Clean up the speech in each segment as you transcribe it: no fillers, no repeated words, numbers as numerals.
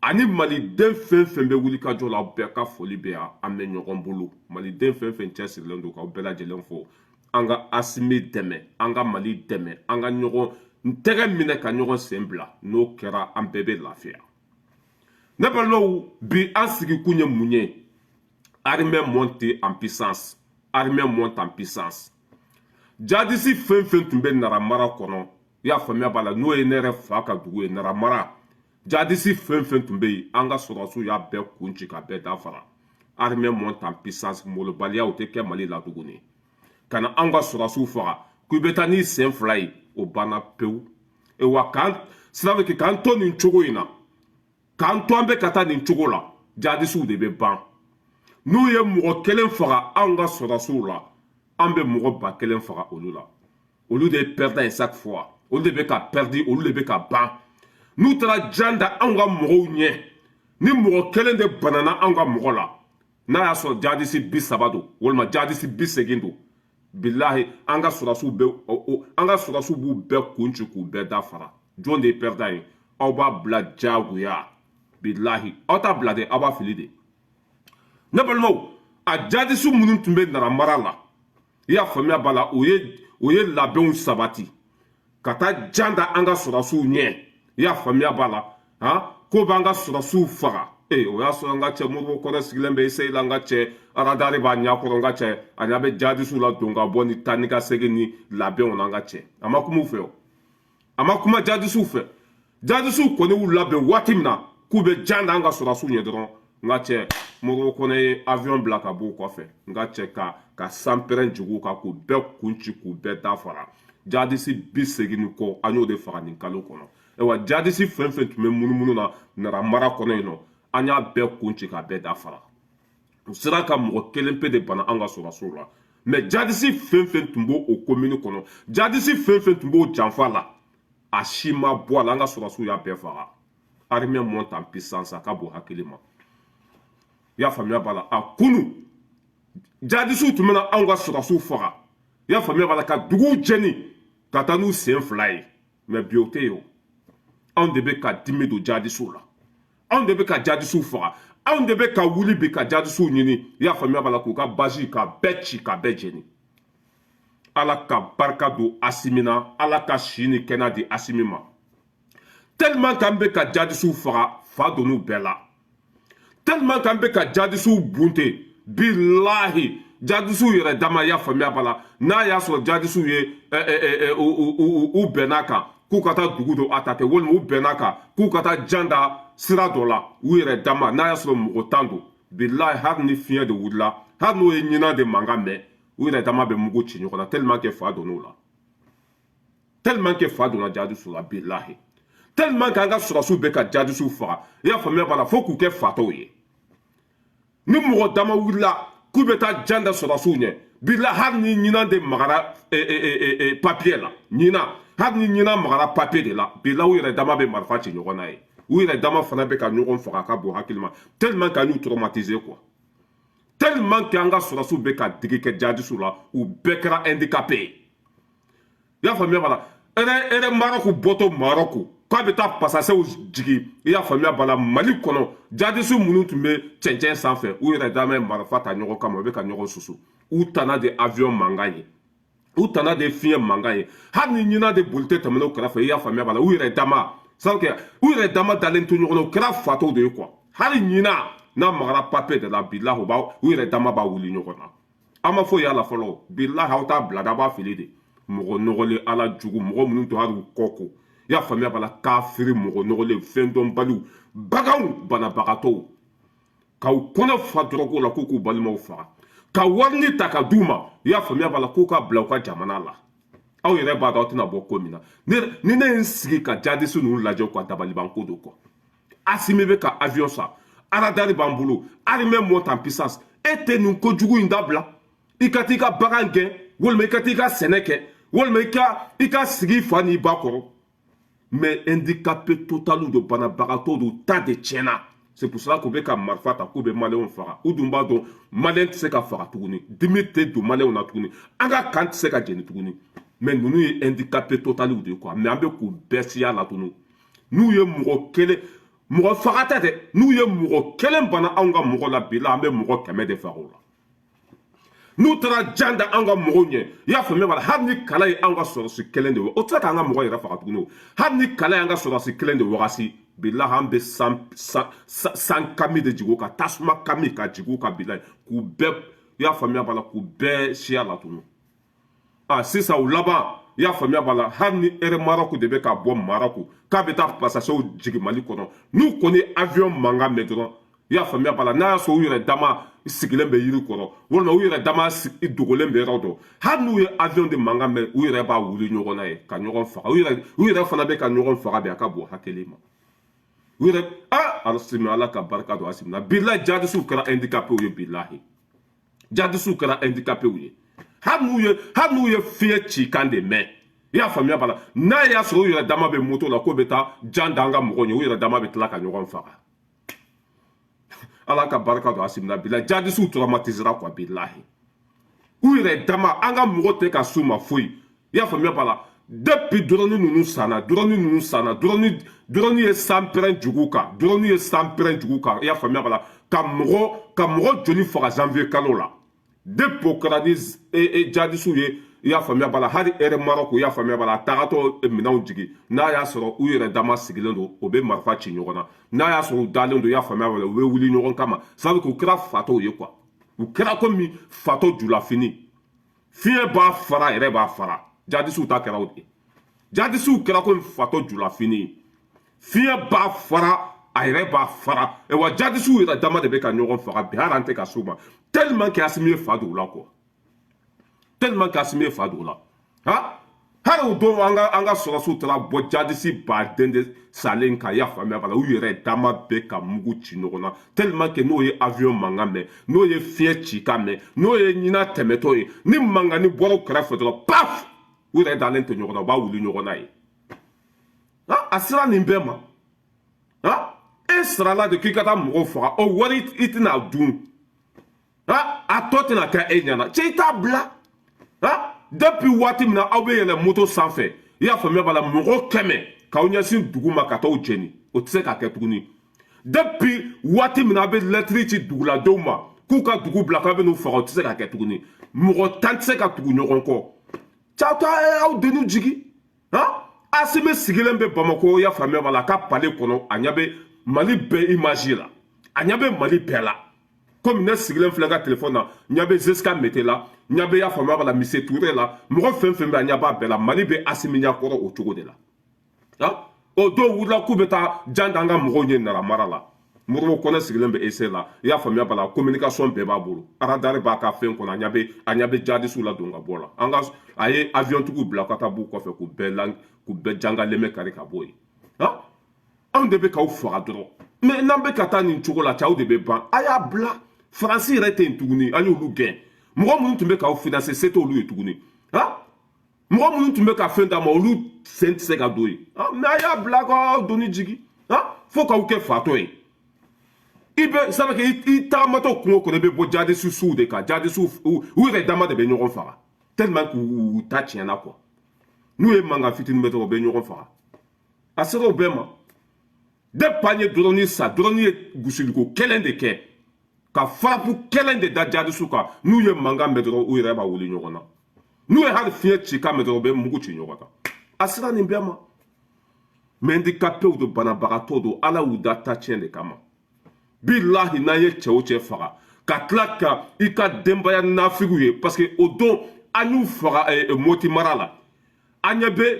Ani maliden fɛn fɛn bɛ wuli ka jɔ la, aw bɛɛ ka foli bɛ yan. An bɛ ɲɔgɔn bolo. Maliden fɛn fɛn cɛsirilen don, k'aw bɛɛ lajɛlen fo. An ka Asimi dɛmɛ, an ka Mali dɛmɛ, an ka ɲɔgɔn tɛgɛ minɛ ka ɲɔgɔn sen bila. N'o kɛra, an bɛɛ bɛ lafiya. Ne balimaw, bi an sigikun ye mun ye? Armée monte en puissance, armée monte en puissance. Jadisi fɛn fɛn tun bɛ Nara mara kɔnɔ, i y'a faamuya b'a la, n'o ye ne yɛrɛ fa ka dugu ye, Nara mara, jadisi fɛn fɛn tun bɛ yen, an ka sɔrɔdasiw y'a bɛɛ kun ci ka bɛɛ dafara. Armée monte en puissance. Molobaliya, o tɛ kɛ Mali la tuguni. Ka na anw ka sɔrɔdasiw faga k'i bɛ taa n'i sen fila ye, o banna pewu. Wa k'an sira bɛ kɛ k'an to nin cogo in na, k'an to an bɛ ka taa nin cogo la, jadisiw de bɛ ban. N'u ye mɔgɔ kelen faga anw ka sɔrɔdasiw la, an bɛ mɔgɔ 1000 faga olu la. Olu de ye perdant ye chaque fois, olu de bɛ ka perdi, olu de bɛ ka ban. N'u taara jan da anw ka mɔgɔw ɲɛ, ni mɔgɔ kelen de banana anw ka mɔgɔ la, n'a y'a sɔrɔ jadisi 30 don walima jadisi 80 don, bilahi, an ka sɔrɔdasiw b'u bɛɛ kun ci k'u bɛɛ dafara. Jɔn de ye perdant ye? Aw b'a bila diyagoya. Bilahi, aw t'a bila dɛ, aw b'a fili de. Ne balimaw, a jadisi minnu tun bɛ Nara mara la, i y'a faamuya b'a la, o ye labɛnw sabati ka taa jan da an ka sɔrɔdasiw ɲɛ. I y'a faamuya b'a la, han, ko b'an ka sɔrɔdasiw faga. Ee, o y'a sɔrɔ an ka cɛ Modibo Kɔnɛ sigilen bɛ seyi la. An ka cɛ radar b'a ɲɛkɔrɔ. N ka cɛ, a ɲɛ bɛ jadisiw la don ka bɔ ni taa ni ka segin ni labɛnw na. An ka cɛ, a ma kuma u fɛ o, a ma kuma jadisiw fɛ. Jadisiw kɔni y'u labɛn waati min na k'u bɛ jan da an ka sɔrɔdasiw ɲɛ dɔrɔn, n ka cɛ Modibo Kɔnɛ ye avion bila ka bɔ u kɔfɛ. N ka cɛ, ka sanpɛrɛn jigin u kan k'u bɛɛ kun ci k'u bɛɛ dafara. Jadisi 80 ni kɔ, an y'o de faga nin kalo kɔnɔ. Ayiwa, jadisi fɛn fɛn tun bɛ munumunu na Nara mara kɔnɔ yen nɔ, an y'a bɛɛ kun ci k'a bɛɛ dafara. U sera ka mɔgɔ kelen pe de bana an ka sɔrɔdasiw la, mais jadisi fɛn fɛn tun b'o o commune kɔnɔ, jadisi fɛn fɛn tun b'o janfa la, a si ma bɔ a la. An ka sɔrɔdasiw y'a bɛɛ faga. Armée monte en puissance. A ka bon hakili ma. I y'a faamuya b'a la, a kunu jadisiw tun bɛna anw ka sɔrɔdasiw faga, i y'a faamuya b'a la, ka duguw jeni ka taa n'u sen fila ye. Mais bi, o tɛ yen o. Anw de bɛ ka dimi don jadisiw la, anw de bɛ ka jadisiw faga, anw de bɛ ka wuli bi ka jadisiw ɲini, i y'a faamuya b'a la, k'u ka base ka bɛɛ ci ka bɛɛ jeni. Ala ka barika don Asimi na, Ala ka si ni kɛnɛya di Asimi ma. Tellement k'an bɛ ka jadisiw faga, fa donn'u bɛɛ la. Tellement k'an bɛ ka jadisiw bunte, bilahi, jadisiw yɛrɛ dama, i y'a faamuya b'a la, n'a y'a sɔrɔ jadisiw ye u bɛnn'a kan k'u ka taa dugu dɔ attaquer, walima u bɛnn'a kan k'u ka taa jan da sira dɔ la, u yɛrɛ dama, n'a y'a sɔrɔ mɔgɔ 10 don, bilahi, hali ni fiɲɛ de wulila, hali n'o ye ɲinan de mankan mɛn, u yɛrɛ dama bɛ mugu ci ɲɔgɔn na, tellement que fa donn'u la, tellement que fa donna jadisiw la. Bilahi, tellement que an ka sɔrɔdasiw bɛ ka jadisiw faga, i y'a faamuya b'a la, fo k'u kɛ fatɔw ye. Ni mɔgɔ dama wulila k'u bɛ taa jan da sɔrɔdasiw ɲɛ, bilahi, hali ni ɲinan de magara papier la, ɲinan, hali ni ɲinan magara papier de la, bilahi, u yɛrɛ dama bɛ marifa ci ɲɔgɔn na ye. U yɛrɛ dama fana bɛ ka ɲɔgɔn faga. Ka bon hakili ma, tellement qu'an y'u traumatiser quoi, tellement que an ka sɔrɔdasiw bɛ ka digi kɛ jadisiw la, u bɛɛ kɛra handicapé ye. I y'a faamuya b'a la, Air Maroc bɔtɔ Maroc k'a bɛ taa passagerw jigin, i y'a faamuya b'a la, Mali kɔnɔ, jadisiw minnu tun bɛ cɛncɛn sanfɛ, u yɛrɛ dama ye marifa ta ɲɔgɔn kama, u bɛ ka ɲɔgɔn susu. U tana de avion mankan ye, u tana de fiɲɛ mankan ye. Hali ni ɲinan de boli tɛ tɛmɛ n'o kɛrɛfɛ, i y'a faamuya b'a la, u yɛrɛ dama sabu kɛ u yɛrɛ dama dalen to ɲɔgɔn na, u kɛra fatɔw de ye quoi. Hali ɲinan n'a magara papier de la, bilahi, u b'a u yɛrɛ dama b'a wuli ɲɔgɔn na. An ma foyi y'a la fɔlɔ. Bilahi, aw t'a bila da, a b'a fili de. Mɔgɔ nɔgɔlen, Ala jugu, mɔgɔ minnu to hali u kɔ ko, i y'a faamuya b'a la, kafiri, mɔgɔ nɔgɔlen, fɛn dɔnbaliw, baganw, banabagatɔw, k'aw kɔnɔ fa dɔrɔgɔ la k'u k'u balimaw faga, ka warini ta ka d'u ma, i y'a faamuya b'a la, k'u ka bila u ka jamana la. Aw yɛrɛ b'a dɔn aw tɛna bɔ ko min na. Ni ne ye n sigi ka jadisi ninnu lajɛ, ka dabalibanko don quoi. Asimi bɛ ka avion san, radar b'an bolo, armée monte en puissance. E tɛ nin kojugu in dabila, i ka t'i ka bagan gɛn, walima i ka t'i ka sɛnɛ kɛ, walima i ka sigi i fa n'i ba kɔrɔ. Mais handicapé total don, banabagatɔ don, ta de tiɲɛna. C'est pour cela k'u bɛ ka marifa ta k'u bɛ maliyɛnw faga. U dun b'a dɔn maliyɛn tɛ se ka faga tuguni, dimi tɛ don maliyɛnw na tuguni, an ka kan tɛ se ka jeni tuguni. Mais ninnu ye handicapé total de ye quoi. Mais an bɛ k'u bɛɛ siya la tuguni. N'u ye mɔgɔ kelen Mɔgɔ faga tɛ dɛ, n'u ye mɔgɔ kelen bana anw ka mɔgɔ la, bi la an bɛ mɔgɔ 100 de faga o la. N'u taara jan da anw ka mɔgɔw ɲɛ, i y'a faamuya b'a la, hali ni kala ye anw ka sɔrɔsi kelen de, o tɛ se k'an ka mɔgɔ yɛrɛ faga tuguni o. Hali ni kala y'an ka sɔrɔsi kelen de wagasi, bilahi an bɛ san kami de jigin o kan, tasuma kami ka jigin o kan, bilahi k'u bɛɛ, i y'a faamuya b'a la, k'u bɛɛ siya latunu. A sisan u laban, i y'a faamuya b'a la, hali ni Air Maroc de bɛ ka bɔ Maroc k'a bɛ taa passagerw jigin Mali kɔnɔ, n'u kɔni ye avion mankan mɛn dɔrɔn, i y'a faamuya b'a la, n'a y'a sɔrɔ u yɛrɛ dama sigilen bɛ yiri kɔrɔ walima u yɛrɛ dama dogolen bɛ yɔrɔ dɔ, hali n'u ye avion de mankan mɛn, u yɛrɛ b'a wuli ɲɔgɔn na ye ka ɲɔgɔn faga. U yɛrɛ fana bɛ ka ɲɔgɔn faga bi, a ka bon hakili ma. U yɛrɛ, ah, Asimi, Ala ka barika don Asimi na. Bilahi, jadisiw kɛra handicapéw ye. Bilahi, jadisiw kɛra handicapéw ye. Hali n'u ye fiɲɛ cikan de mɛn, i y'a faamuya b'a la, n'a y'a sɔrɔ u yɛrɛ dama bɛ moto la k'o bɛ taa jan da an ka mɔgɔw ɲɛ, u yɛrɛ dama bɛ tila ka ɲɔgɔn faga. Ala ka barika don Asimi na. Bilahi, jadisiw traumatisera quoi. Bilahi, u yɛrɛ dama, an ka mɔgɔ tɛ ka s'u ma foyi, i y'a faamuya b'a la. Depuis drone ninnu sanna, drone ninnu sanna, drone ye sanpɛrɛn jugu kan, drone ye sanpɛrɛn jugu kan, i y'a faamuya b'a la, ka mɔgɔ joli faga janvier kalo la. Depuis o kɛra ni jadisiw ye, i y'a faamuya b'a la, hali Air Maroc, i y'a faamuya b'a la, a tagatɔ minɛnw jigin, n'a y'a sɔrɔ u yɛrɛ dama sigilen don, o bɛ marifa ci ɲɔgɔn na. N'a y'a sɔrɔ u dalen don, i y'a faamuya b'a la, u bɛ wuli ɲɔgɔn kama. Sabu u kɛra fatɔw ye quoi, u kɛra komi fatɔ julafini, fiɲɛ b'a fara, yɛrɛ b'a fara. Jadisiw ta kɛra o de ye. Jadisiw kɛra komi fatɔ julafini, fiɲɛ b'a fara, a yɛrɛ b'a fara. Wa jadisiw yɛrɛ dama de bɛ ka ɲɔgɔn faga bi, hali an tɛ ka s'u ma, tellement que Asimi ye fa don u la quoi, tellement que Asimi ye fa don u la. Ha, hali o don an ka sɔrɔsiw taara bɔ jadisi baden de salen kan, i y'a faamuya b'a la, u yɛrɛ dama bɛ ka mugu ci ɲɔgɔn na, tellement que n'o ye avion mankan mɛn, n'o ye fiɲɛ cikan mɛn, n'o ye ɲinan tɛmɛtɔ ye, ni mankanni bɔra u kɛrɛfɛ dɔrɔn, paf, u yɛrɛ dalen tɛ ɲɔgɔn na, u b'a wuli ɲɔgɔn na ye. A sera nin bɛɛ ma. Ha, e sarala de k'i ka taa mɔgɔw faga, o wari i tɛna dun, a tɔ tɛna kɛ e ɲɛna. Cɛ, i t'a bila. Ha, depuis waati min na aw bɛ yɛlɛ moto sanfɛ, i y'a faamuya b'a la, mɔgɔ 100 k'aw ɲɛsin dugu ma ka t'aw jeni, o tɛ se ka kɛ tuguni. Depuis waati min na aw bɛ lɛtiri ci duguladenw ma k'u ka dugu bila k'aw bɛ n'u faga, o tɛ se ka kɛ tuguni. Mɔgɔ 10 tɛ se ka tugu ɲɔgɔn kɔ. Cɛ, aw t'a aw denw jigi. Ha, Asimi sigilen bɛ Bamakɔ, i y'a faamuya b'a la, a ka palais kɔnɔ, a ɲɛ bɛ Mali bɛɛ image la, a ɲɛ bɛ Mali bɛɛ la. Komi ne sigilen filɛ n ka telefɔni na, ɲɛ bɛ Zeska Mete la, ɲɛ bɛ, y'a faamuya b'a la, Mise Ture la, mɔgɔ fɛn fɛn bɛ, a ɲɛ b'a bɛɛ la. Mali bɛ Asimi ɲɛkɔrɔ o cogo de la. Ha, o dɔw wulila k'u bɛ taa jan da an ka mɔgɔw ɲɛ Nara mara la. Modibo Kɔnɛ sigilen bɛ ese la, i y'a faamuya b'a la, communication bɛɛ b'a bolo, radar b'a ka fɛn kɔnɔ, a ɲɛ bɛ jadisiw la don ka bɔ la. An ka a ye avion tigiw bila ka taa b'u kɔfɛ k'u bɛɛ la, k'u bɛɛ jangalen bɛ kari ka bɔ yen. Ha, anw de bɛ k'aw faga dɔrɔn, mais n'an bɛ ka taa nin cogo la, cɛw de bɛ ban. A y'a bila, Faransi yɛrɛ tɛ yen tuguni, an y'olu gɛn. Mɔgɔ minnu tun bɛ k'aw financer, se t'olu ye tuguni. Ha, mɔgɔ minnu tun bɛ ka fɛn d'a ma, olu sen tɛ se ka don yen. Mais a y'a bila k'aw doni jigi. Ha, fo k'aw kɛ fatɔ ye. I bɛ sabu i tagamatɔ kungo kɔnɔ, i bɛ bɔ jadisi suw de kan. Jadisiw u yɛrɛ dama de bɛ ɲɔgɔn faga, tellement k'u ta tiɲɛna quoi. N'u ye mankan fitinin bɛ dɔrɔn, u bɛ ɲɔgɔn faga. A sera o bɛɛ ma. Depuis an ye drone san, drone ye gosiliko kelen de kɛ ka frappe kelen de da jadisiw kan. N'u ye mankan mɛn dɔrɔn, u yɛrɛ b'a wuli ɲɔgɔn na. N'u ye hali fiɲɛ ci kan mɛn dɔrɔn, u bɛ mugu ci ɲɔgɔn kan. A sera nin bɛɛ ma. Mais handicapéw don, banabagatɔw don, Ala y'u da ta tiɲɛ de kama. Bilahi, n'an ye cɛ o cɛ faga ka tila ka i ka denbaya nafigiw ye, parce que o don an y'u faga Moti mara la, an ɲɛ bɛ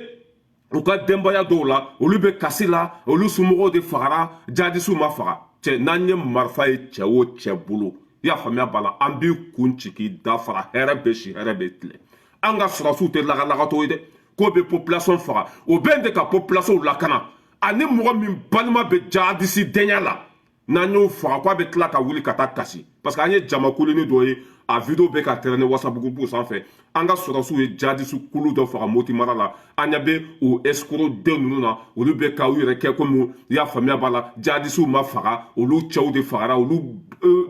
u ka denbaya dɔw la, olu bɛ kasi la, olu somɔgɔw de fagara, jadisiw ma faga. Cɛ, n'an ye marifa ye cɛ o cɛ bolo, i y'a faamuya b'a la, an b'i kun ci k'i da fara. Hɛrɛ bɛ si, hɛrɛ bɛ tile. An ka sɔrɔsiw tɛ lagalagatɔ ye dɛ, k'o bɛ population faga, o bɛ de ka population lakana. Ani mɔgɔ min balima bɛ jadisi denya la, n'an y'o faga, k'a bɛ tila ka wuli ka taa kasi, parce que an ye jamakuluni dɔ ye, a vidéo bɛ ka traîner WhatsApp groupe sanfɛ. An ka sɔrɔsiw ye jadisi kulu dɔ faga Moti mara la. An ɲɛ bɛ o escroc den ninnu na, olu bɛ ka u yɛrɛ kɛ komi, i y'a faamuya b'a la, jadisiw ma faga, olu cɛw de fagara, olu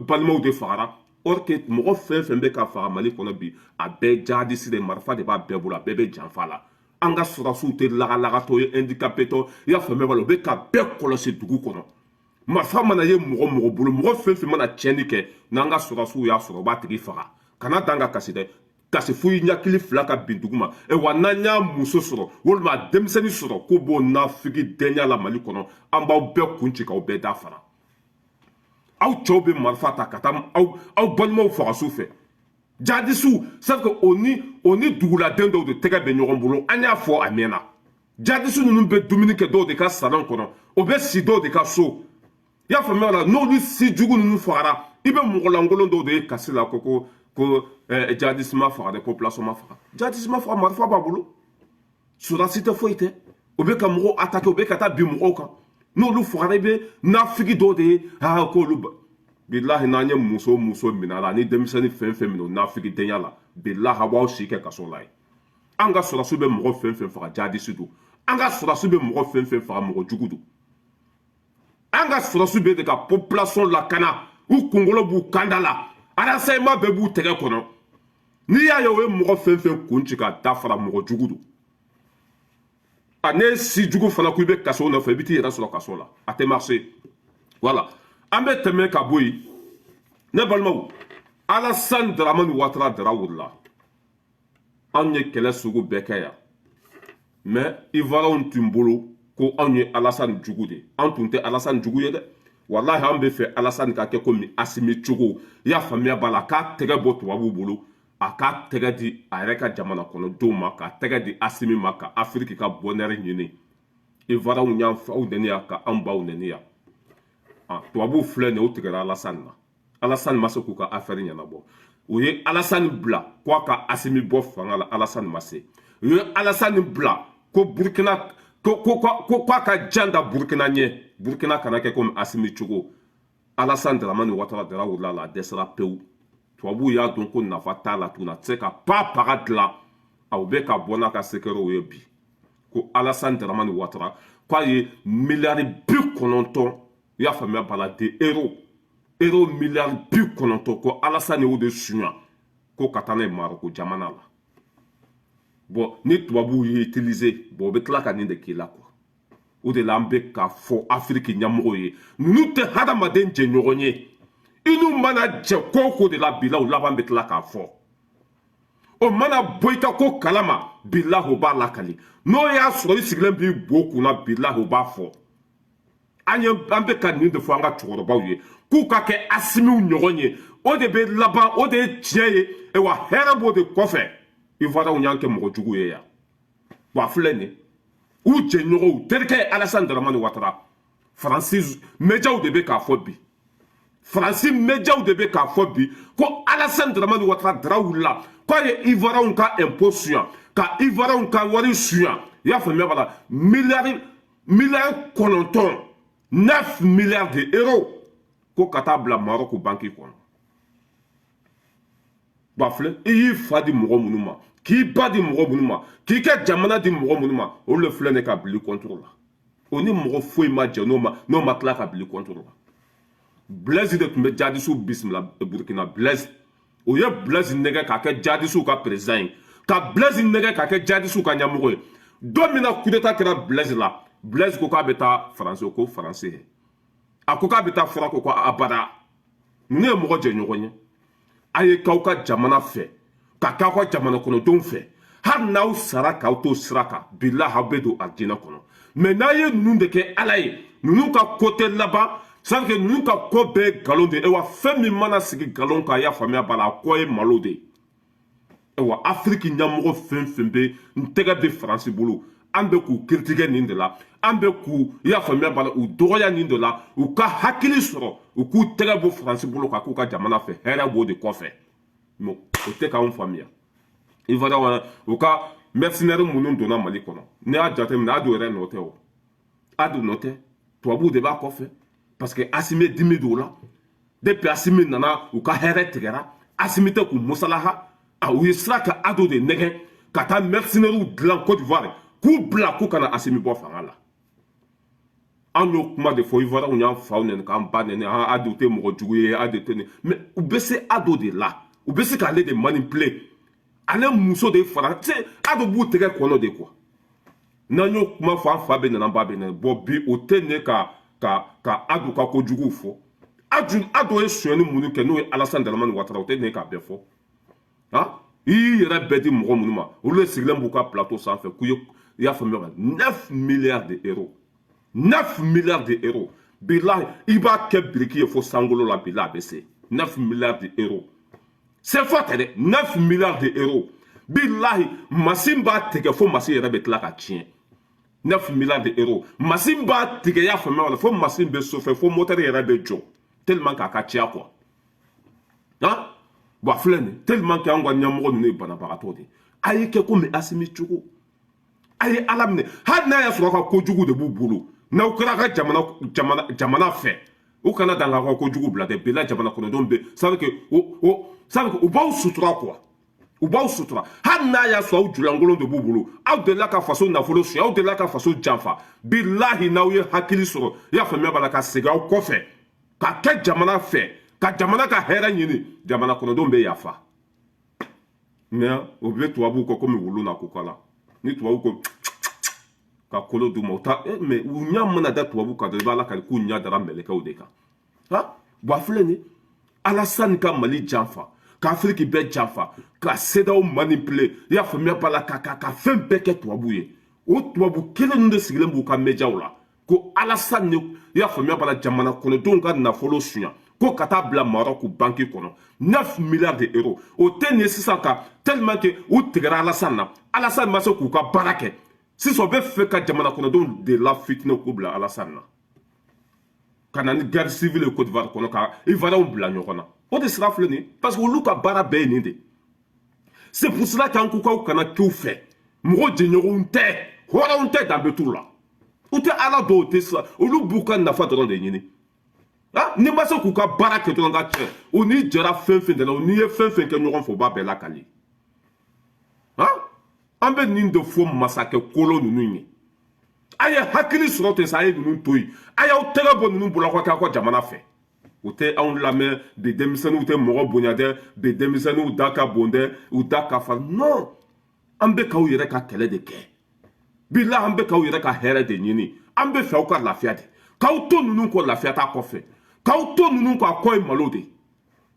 balimaw de fagara. Or que mɔgɔ fɛn fɛn bɛ ka faga Mali kɔnɔ bi, a bɛɛ jadisi de, marifa de b'a bɛɛ bolo, a bɛɛ bɛ janfa la. An ka sɔrɔsiw tɛ lagalagatɔ ye, handicapé tɔ, i y'a faamuya b'a la, u bɛ ka bɛɛ kɔlɔsi dugu kɔnɔ. Marifa mana ye mɔgɔ mɔgɔ bolo, mɔgɔ fɛn fɛn mana tiɲɛni kɛ, n'an ka sɔrɔdasiw y'a sɔrɔ, u b'a tigi faga. Kana dan ka kasi dɛ, kasi fo i ɲakili fila ka bin dugu ma. Wa n'an y'a muso sɔrɔ walima a denmisɛnnin sɔrɔ k'o b'o nafigi denya la Mali kɔnɔ, an b'aw bɛɛ kun ci k'aw bɛɛ da fara. Aw cɛw bɛ marifa ta ka taa aw balimaw faga su fɛ, jadisiw. C'est que o ni duguladen dɔw de tɛgɛ bɛ ɲɔgɔn bolo. An y'a fɔ a mɛnna, jadisi ninnu bɛ dumuni kɛ dɔw de ka salon kɔnɔ, o bɛ si dɔw de ka so. I y'a faamuya la? N'olu si jugu ninnu fagara, i bɛ mɔgɔ lankolon dɔw de ye kasi la ko jadisi ma faga dɛ, population ma faga, jadisi ma faga. Marifa b'a bolo, sɔrɔdasi tɛ, foyi tɛ. O bɛ ka mɔgɔw attaquer, o bɛ ka taa bin mɔgɔw kan. N'olu fagara, i bɛ nafigi dɔw de ye. Aa, k'olu bilahi, n'an ye muso muso minɛ a la, ni denmisɛnnin fɛn fɛn minɛ o nafigidenya la, bilahi, a b'aw si kɛ kaso la ye. An ka sɔrɔdasiw bɛ mɔgɔ fɛn fɛn faga, jadisi don. An ka sɔrɔdasiw bɛ mɔgɔ fɛn fɛn faga, mɔgɔ jugu don. An ka sɔrɔdasiw bɛ de ka population lakana, u kunkolo b'u kanda la, renseignement bɛɛ b'u tɛgɛ kɔnɔ. N'i y'a ye o ye mɔgɔ fɛn fɛn kun ci ka da fara, mɔgɔ jugu don. A ne si jugu fana ko i bɛ kaso nɔfɛ, i bɛ t'i yɛrɛ sɔrɔ kaso la, a tɛ marcher. Voilà, an bɛ tɛmɛ ka bɔ yen. Ne balimaw, Alassane Dramane Ouattara dara wulila. Anw ye kɛlɛ sugu bɛɛ kɛ yan, mais Ivoirienw tun bolo ko anw ye Alassane jugu de. An tun tɛ Alassane jugu ye dɛ. Walahi, an bɛ fɛ Alassane ka kɛ komi Assimi cogo. I y'a faamuya b'a la, k'a tɛgɛ bɔ tubabuw bolo, a k'a tɛgɛ di a yɛrɛ ka jamana kɔnɔdenw ma, k'a tɛgɛ di Assimi ma, ka Afiriki ka bonheur ɲini. Ivoirienw y'an faw nɛni yan, ka anw baw nɛni yan. Tubabuw filɛ nin ye, o tigɛra Alassane na. Alassane ma se k'u ka affaire ɲɛnabɔ. U ye Alassane bila ko a ka Assimi bɔ fanga la, Alassane ma se. U ye Alassane bila ko Burkina ko k'a ka jan da Burkina ɲɛ, Burkina kana kɛ komi Assimi cogo. Alassane Dramane Ouattara dara wulila la, a dɛsɛra pewu. Tubabuw y'a dɔn ko nafa t'a la tuguni, a tɛ se ka pa paga dilan. Aw bɛ ka bɔ n'a ka secretw ye bi ko Alassane Dramane Ouattara k'a ye miliyari 90, i y'a faamuya b'a la, de euro miliyari 90, ko Alassane y'o de suɲa ko ka taa n'a ye Maroko jamana la. Bon, ni tubabuw ye utiliser, bon, o bɛ tila ka nin de k'i la quoi. O de la an bɛ k'a fɔ Afiriki ɲɛmɔgɔw ye, ninnu tɛ hadamaden jɛɲɔgɔn ye. I n'u mana jɛ ko o ko de la, bila u laban bɛ tila k'a fɔ. O mana bɔ i ka ko kalama, bilahi, o b'a lakali. N'o y'a sɔrɔ i sigilen b'i bo kunna, bilahi, o b'a fɔ. An ye, an bɛ ka nin de fɔ an ka cɛkɔrɔbaw ye k'u ka kɛ Asimiw ɲɔgɔn ye. O de bɛ laban, o de ye tiɲɛ ye, wa hɛrɛ b'o de kɔfɛ. Ivoirienw y'an kɛ mɔgɔ jugu ye yan. Wa a filɛ nin, u jɛɲɔgɔnw terikɛ ye Alassane Dramane Ouattara. Faransi médiaw de bɛ k'a fɔ bi, Faransi médiaw de bɛ k'a fɔ bi ko Alassane Dramane Ouattara dara wulila k'a ye Ivoirienw ka impôt suɲa, ka Ivoirienw ka wari suɲa. I y'a faamuya b'a la, miliyari 9, 9 milliards de euros, ko ka taa bila Maroc banque kɔnɔ. Ba filɛ, i y'i fa di mɔgɔ minnu ma, k'i ba di mɔgɔ minnu ma, k'i ka jamana di mɔgɔ minnu ma, olu de filɛ nin ka bili contre la. O ni mɔgɔ foyi ma jɛ n'o ma tila ka bili contre la. Blaise de tun bɛ jadisiw bisimila Burkina. Blaise, o ye Blaise nɛgɛ k'a kɛ jadisiw ka président ye, ka Blaise nɛgɛ k'a kɛ jadisiw ka ɲɛmɔgɔ ye. Don min na coup d'état kɛra Blaise la, Blaise ko k'a bɛ taa Faransi, ko Faransi a ko k'a bɛ taa fura ko abada. Ninnu ye mɔgɔ jɛɲɔgɔn ye. A ye k'aw ka jamana fɛ, ka k'aw ka jamana kɔnɔdenw fɛ, hali n'aw sara k'aw to sira kan, bilahi, aw bɛ don alijinɛ kɔnɔ. Mais n'a ye ninnu de kɛ ala ye, ninnu ka ko tɛ laban. C'est que ninnu ka ko bɛɛ ye nkalon de ye. Wa fɛn min mana sigi nkalon kan, a y'a faamuya b'a la, a kɔ ye malo de ye. Wa Afiriki ɲɛmɔgɔ fɛn fɛn bɛ n tɛgɛ bɛ Faransi bolo, an bɛ k'u critiquer nin de la, an bɛ k'u, i y'a faamuya b'a la, u dɔgɔya nin de la. U ka hakili sɔrɔ, u k'u tɛgɛ bɔ Faransi bolo ka k'u ka jamana fɛ, hɛrɛ b'o de kɔfɛ. Mais o tɛ k'anw faamuya. Ivoirien, u ka mercenaires minnu donna Mali kɔnɔ, n'i y'a jateminɛ, Ado yɛrɛ nɔ tɛ o, Ado nɔ tɛ, tubabuw de b'a kɔfɛ. Parce que Asimi dimi don o la. Depuis Asimi nana, u ka hɛrɛ tigɛra. Asimi tɛ k'u musalaha. A u ye sira ka Ado de nɛgɛn ka taa mercenaires dilan Côte d'Ivoire k'u bila k'u kana Asimi bɔ fanga la. An y'o kuma de fɔ. Ivoirienw y'an faw nɛni, k'an ba nɛni. An Ado tɛ mɔgɔ jugu ye, Ado tɛ nin. Mais u bɛ se Ado de la, u bɛ se k'ale de manipuler. Ale muso de fara Ado b'u tɛgɛ kɔnɔ de quoi. N'an y'o kuma fɔ, an fa bɛ nana, an ba bɛ nana. Bon, bi o tɛ ne ka ka Adu ka kojuguw fɔ. Adu ye sonyɛni minnu kɛ, n'o ye Alassane Dramane Ouattara, o tɛ nin ye k'a bɛɛ fɔ. Han, i y'i yɛrɛ bɛɛ di mɔgɔ minnu ma, olu de sigilen b'u ka plateau sanfɛ k'u ye, i y'a faamuya, 9 milliards de euros, 9 milliards de euros. Bilahi, i b'a kɛ biriki ye fo sankolo la, bilahi, a bɛ se. 9 milliards de euros, CFA tɛ dɛ, 9 milliards de euros. Bilahi, masin b'a tigɛ fo masin yɛrɛ bɛ tila ka tiɲɛ. 9 milliards de euros, masin b'a tigɛ, i y'a faamuya wala, fo masin bɛ sofɛ, fo moteur yɛrɛ bɛ jɔ, tellement k'a ka caya quoi. Han, bon, a filɛ nin, tellement que anw ka ɲɛmɔgɔ ninnu ye banabagatɔ de ye. A ye kɛ komi Asimi cogo, a ye Ala minɛ. Hali n'a y'a sɔrɔ aw ka kojugu de b'u bolo, n'aw kɛra ka jamana fɛ, u kana dan k'aw ka kojugu bila dɛ. Bila jamana kɔnɔdenw bɛ, ça veut que o ça veut que u b'aw sutura quoi, u b'aw sutura. Hali n'a y'a sɔrɔ aw julankolon de b'u bolo, aw delila ka faso nafolo suɲɛ, aw delila ka faso janfa, bilahi, n'aw ye hakili sɔrɔ, i y'a faamuya b'a la, ka segin aw kɔfɛ ka kɛ jamana fɛ, ka jamana ka hɛrɛ ɲini, jamana kɔnɔdenw bɛ yafa. Mais o bɛ tubabuw kɔ komi wulu na ko kala ni tubabu ko ka kolo d'u ma, u ta. Mais u ɲɛ mana da tubabu kan dɔrɔn, i b'a la kari k'u ɲɛ dara mɛlɛkɛw de kan. Han, bon, a filɛ nin, Alassane ka Mali janfa, ka Afiriki bɛɛ janfa, ka CEDEAO manipuler, i y'a faamuya b'a la, ka fɛn bɛɛ kɛ tubabu ye. O tubabu kelen ninnu de sigilen b'u ka médiaw la ko Alassane ni, i y'a faamuya b'a la, jamana kɔnɔdenw ka nafolo suɲa ko ka taa bila Maroc banque kɔnɔ, 9 milliards de euros. O tɛ nin ye sisan ka tellement que u tigɛra Alassane na, Alassane ma se k'u ka baara kɛ. Sisan u bɛ fɛ ka jamana kɔnɔdenw de la fitinɛ k'u bila Alassane na, ka na ni guerre civile ye Côte d'Ivoire kɔnɔ, ka Ivoirienw bila ɲɔgɔn na. O de sira filɛ nin ye, parce que olu ka baara bɛɛ ye nin de. C'est pour cela qu'an ko k'aw kana k'u fɛ. Mɔgɔ jɛɲɔgɔnw tɛ, hɔrɔnw tɛ, danbe t'u la, u tɛ Ala dɔw tɛ sa, olu b'u ka nafa dɔrɔn de ɲini. Ah, n'i ma se k'u ka baara kɛ dɔrɔn, ka cɛ u n'i jɛra fɛn fɛn de la, u n'i ye fɛn fɛn kɛ ɲɔgɔn fɛ, u b'a bɛɛ lakali. Ah, an bɛ nin de fɔ masakɛ kolo ninnu ye: a ye hakili sɔrɔ ten sa, a ye ninnu to yen, a y'aw tɛgɛ bɔ ninnu bolo, aw ka kɛ aw ka jamana fɛ. U tɛ anw lamɛn. Bi denmisɛnninw tɛ mɔgɔ bonya dɛ, bi denmisɛnninw da ka bon dɛ, u da ka fa. Non, an bɛ k'aw yɛrɛ ka kɛlɛ de kɛ. Bila, an bɛ k'aw yɛrɛ ka hɛrɛ de ɲini, an bɛ fɛ aw ka lafiya de. K'aw to ninnu kɔ, lafiya t'a kɔfɛ. K'aw to ninnu kɔ, a kɔ ye malo de.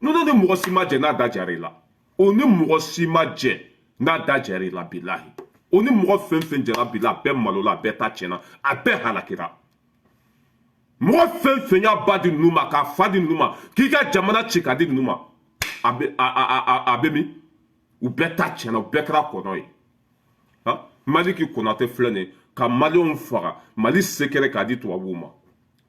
Ninnu ni mɔgɔ si ma jɛ n'a da jara i la, o ni mɔgɔ si ma jɛ n'a da jara i la. Bilahi, o ni mɔgɔ fɛn fɛn jɛra, bila, a bɛɛ malola, a bɛɛ ta tiɲɛna, a bɛɛ halakira. Mɔgɔ fɛn fɛn y'a ba di ninnu ma, k'a fa di ninnu ma, k'i ka jamana ci k'a di ninnu ma, a bɛ a bɛ min? U bɛɛ ta tiɲɛna, u bɛɛ kɛra kɔnɔ ye. Han, Maliki Konate filɛ nin ye ka Maliyɛnw faga, Mali sekɛrɛ k'a di tubabuw ma.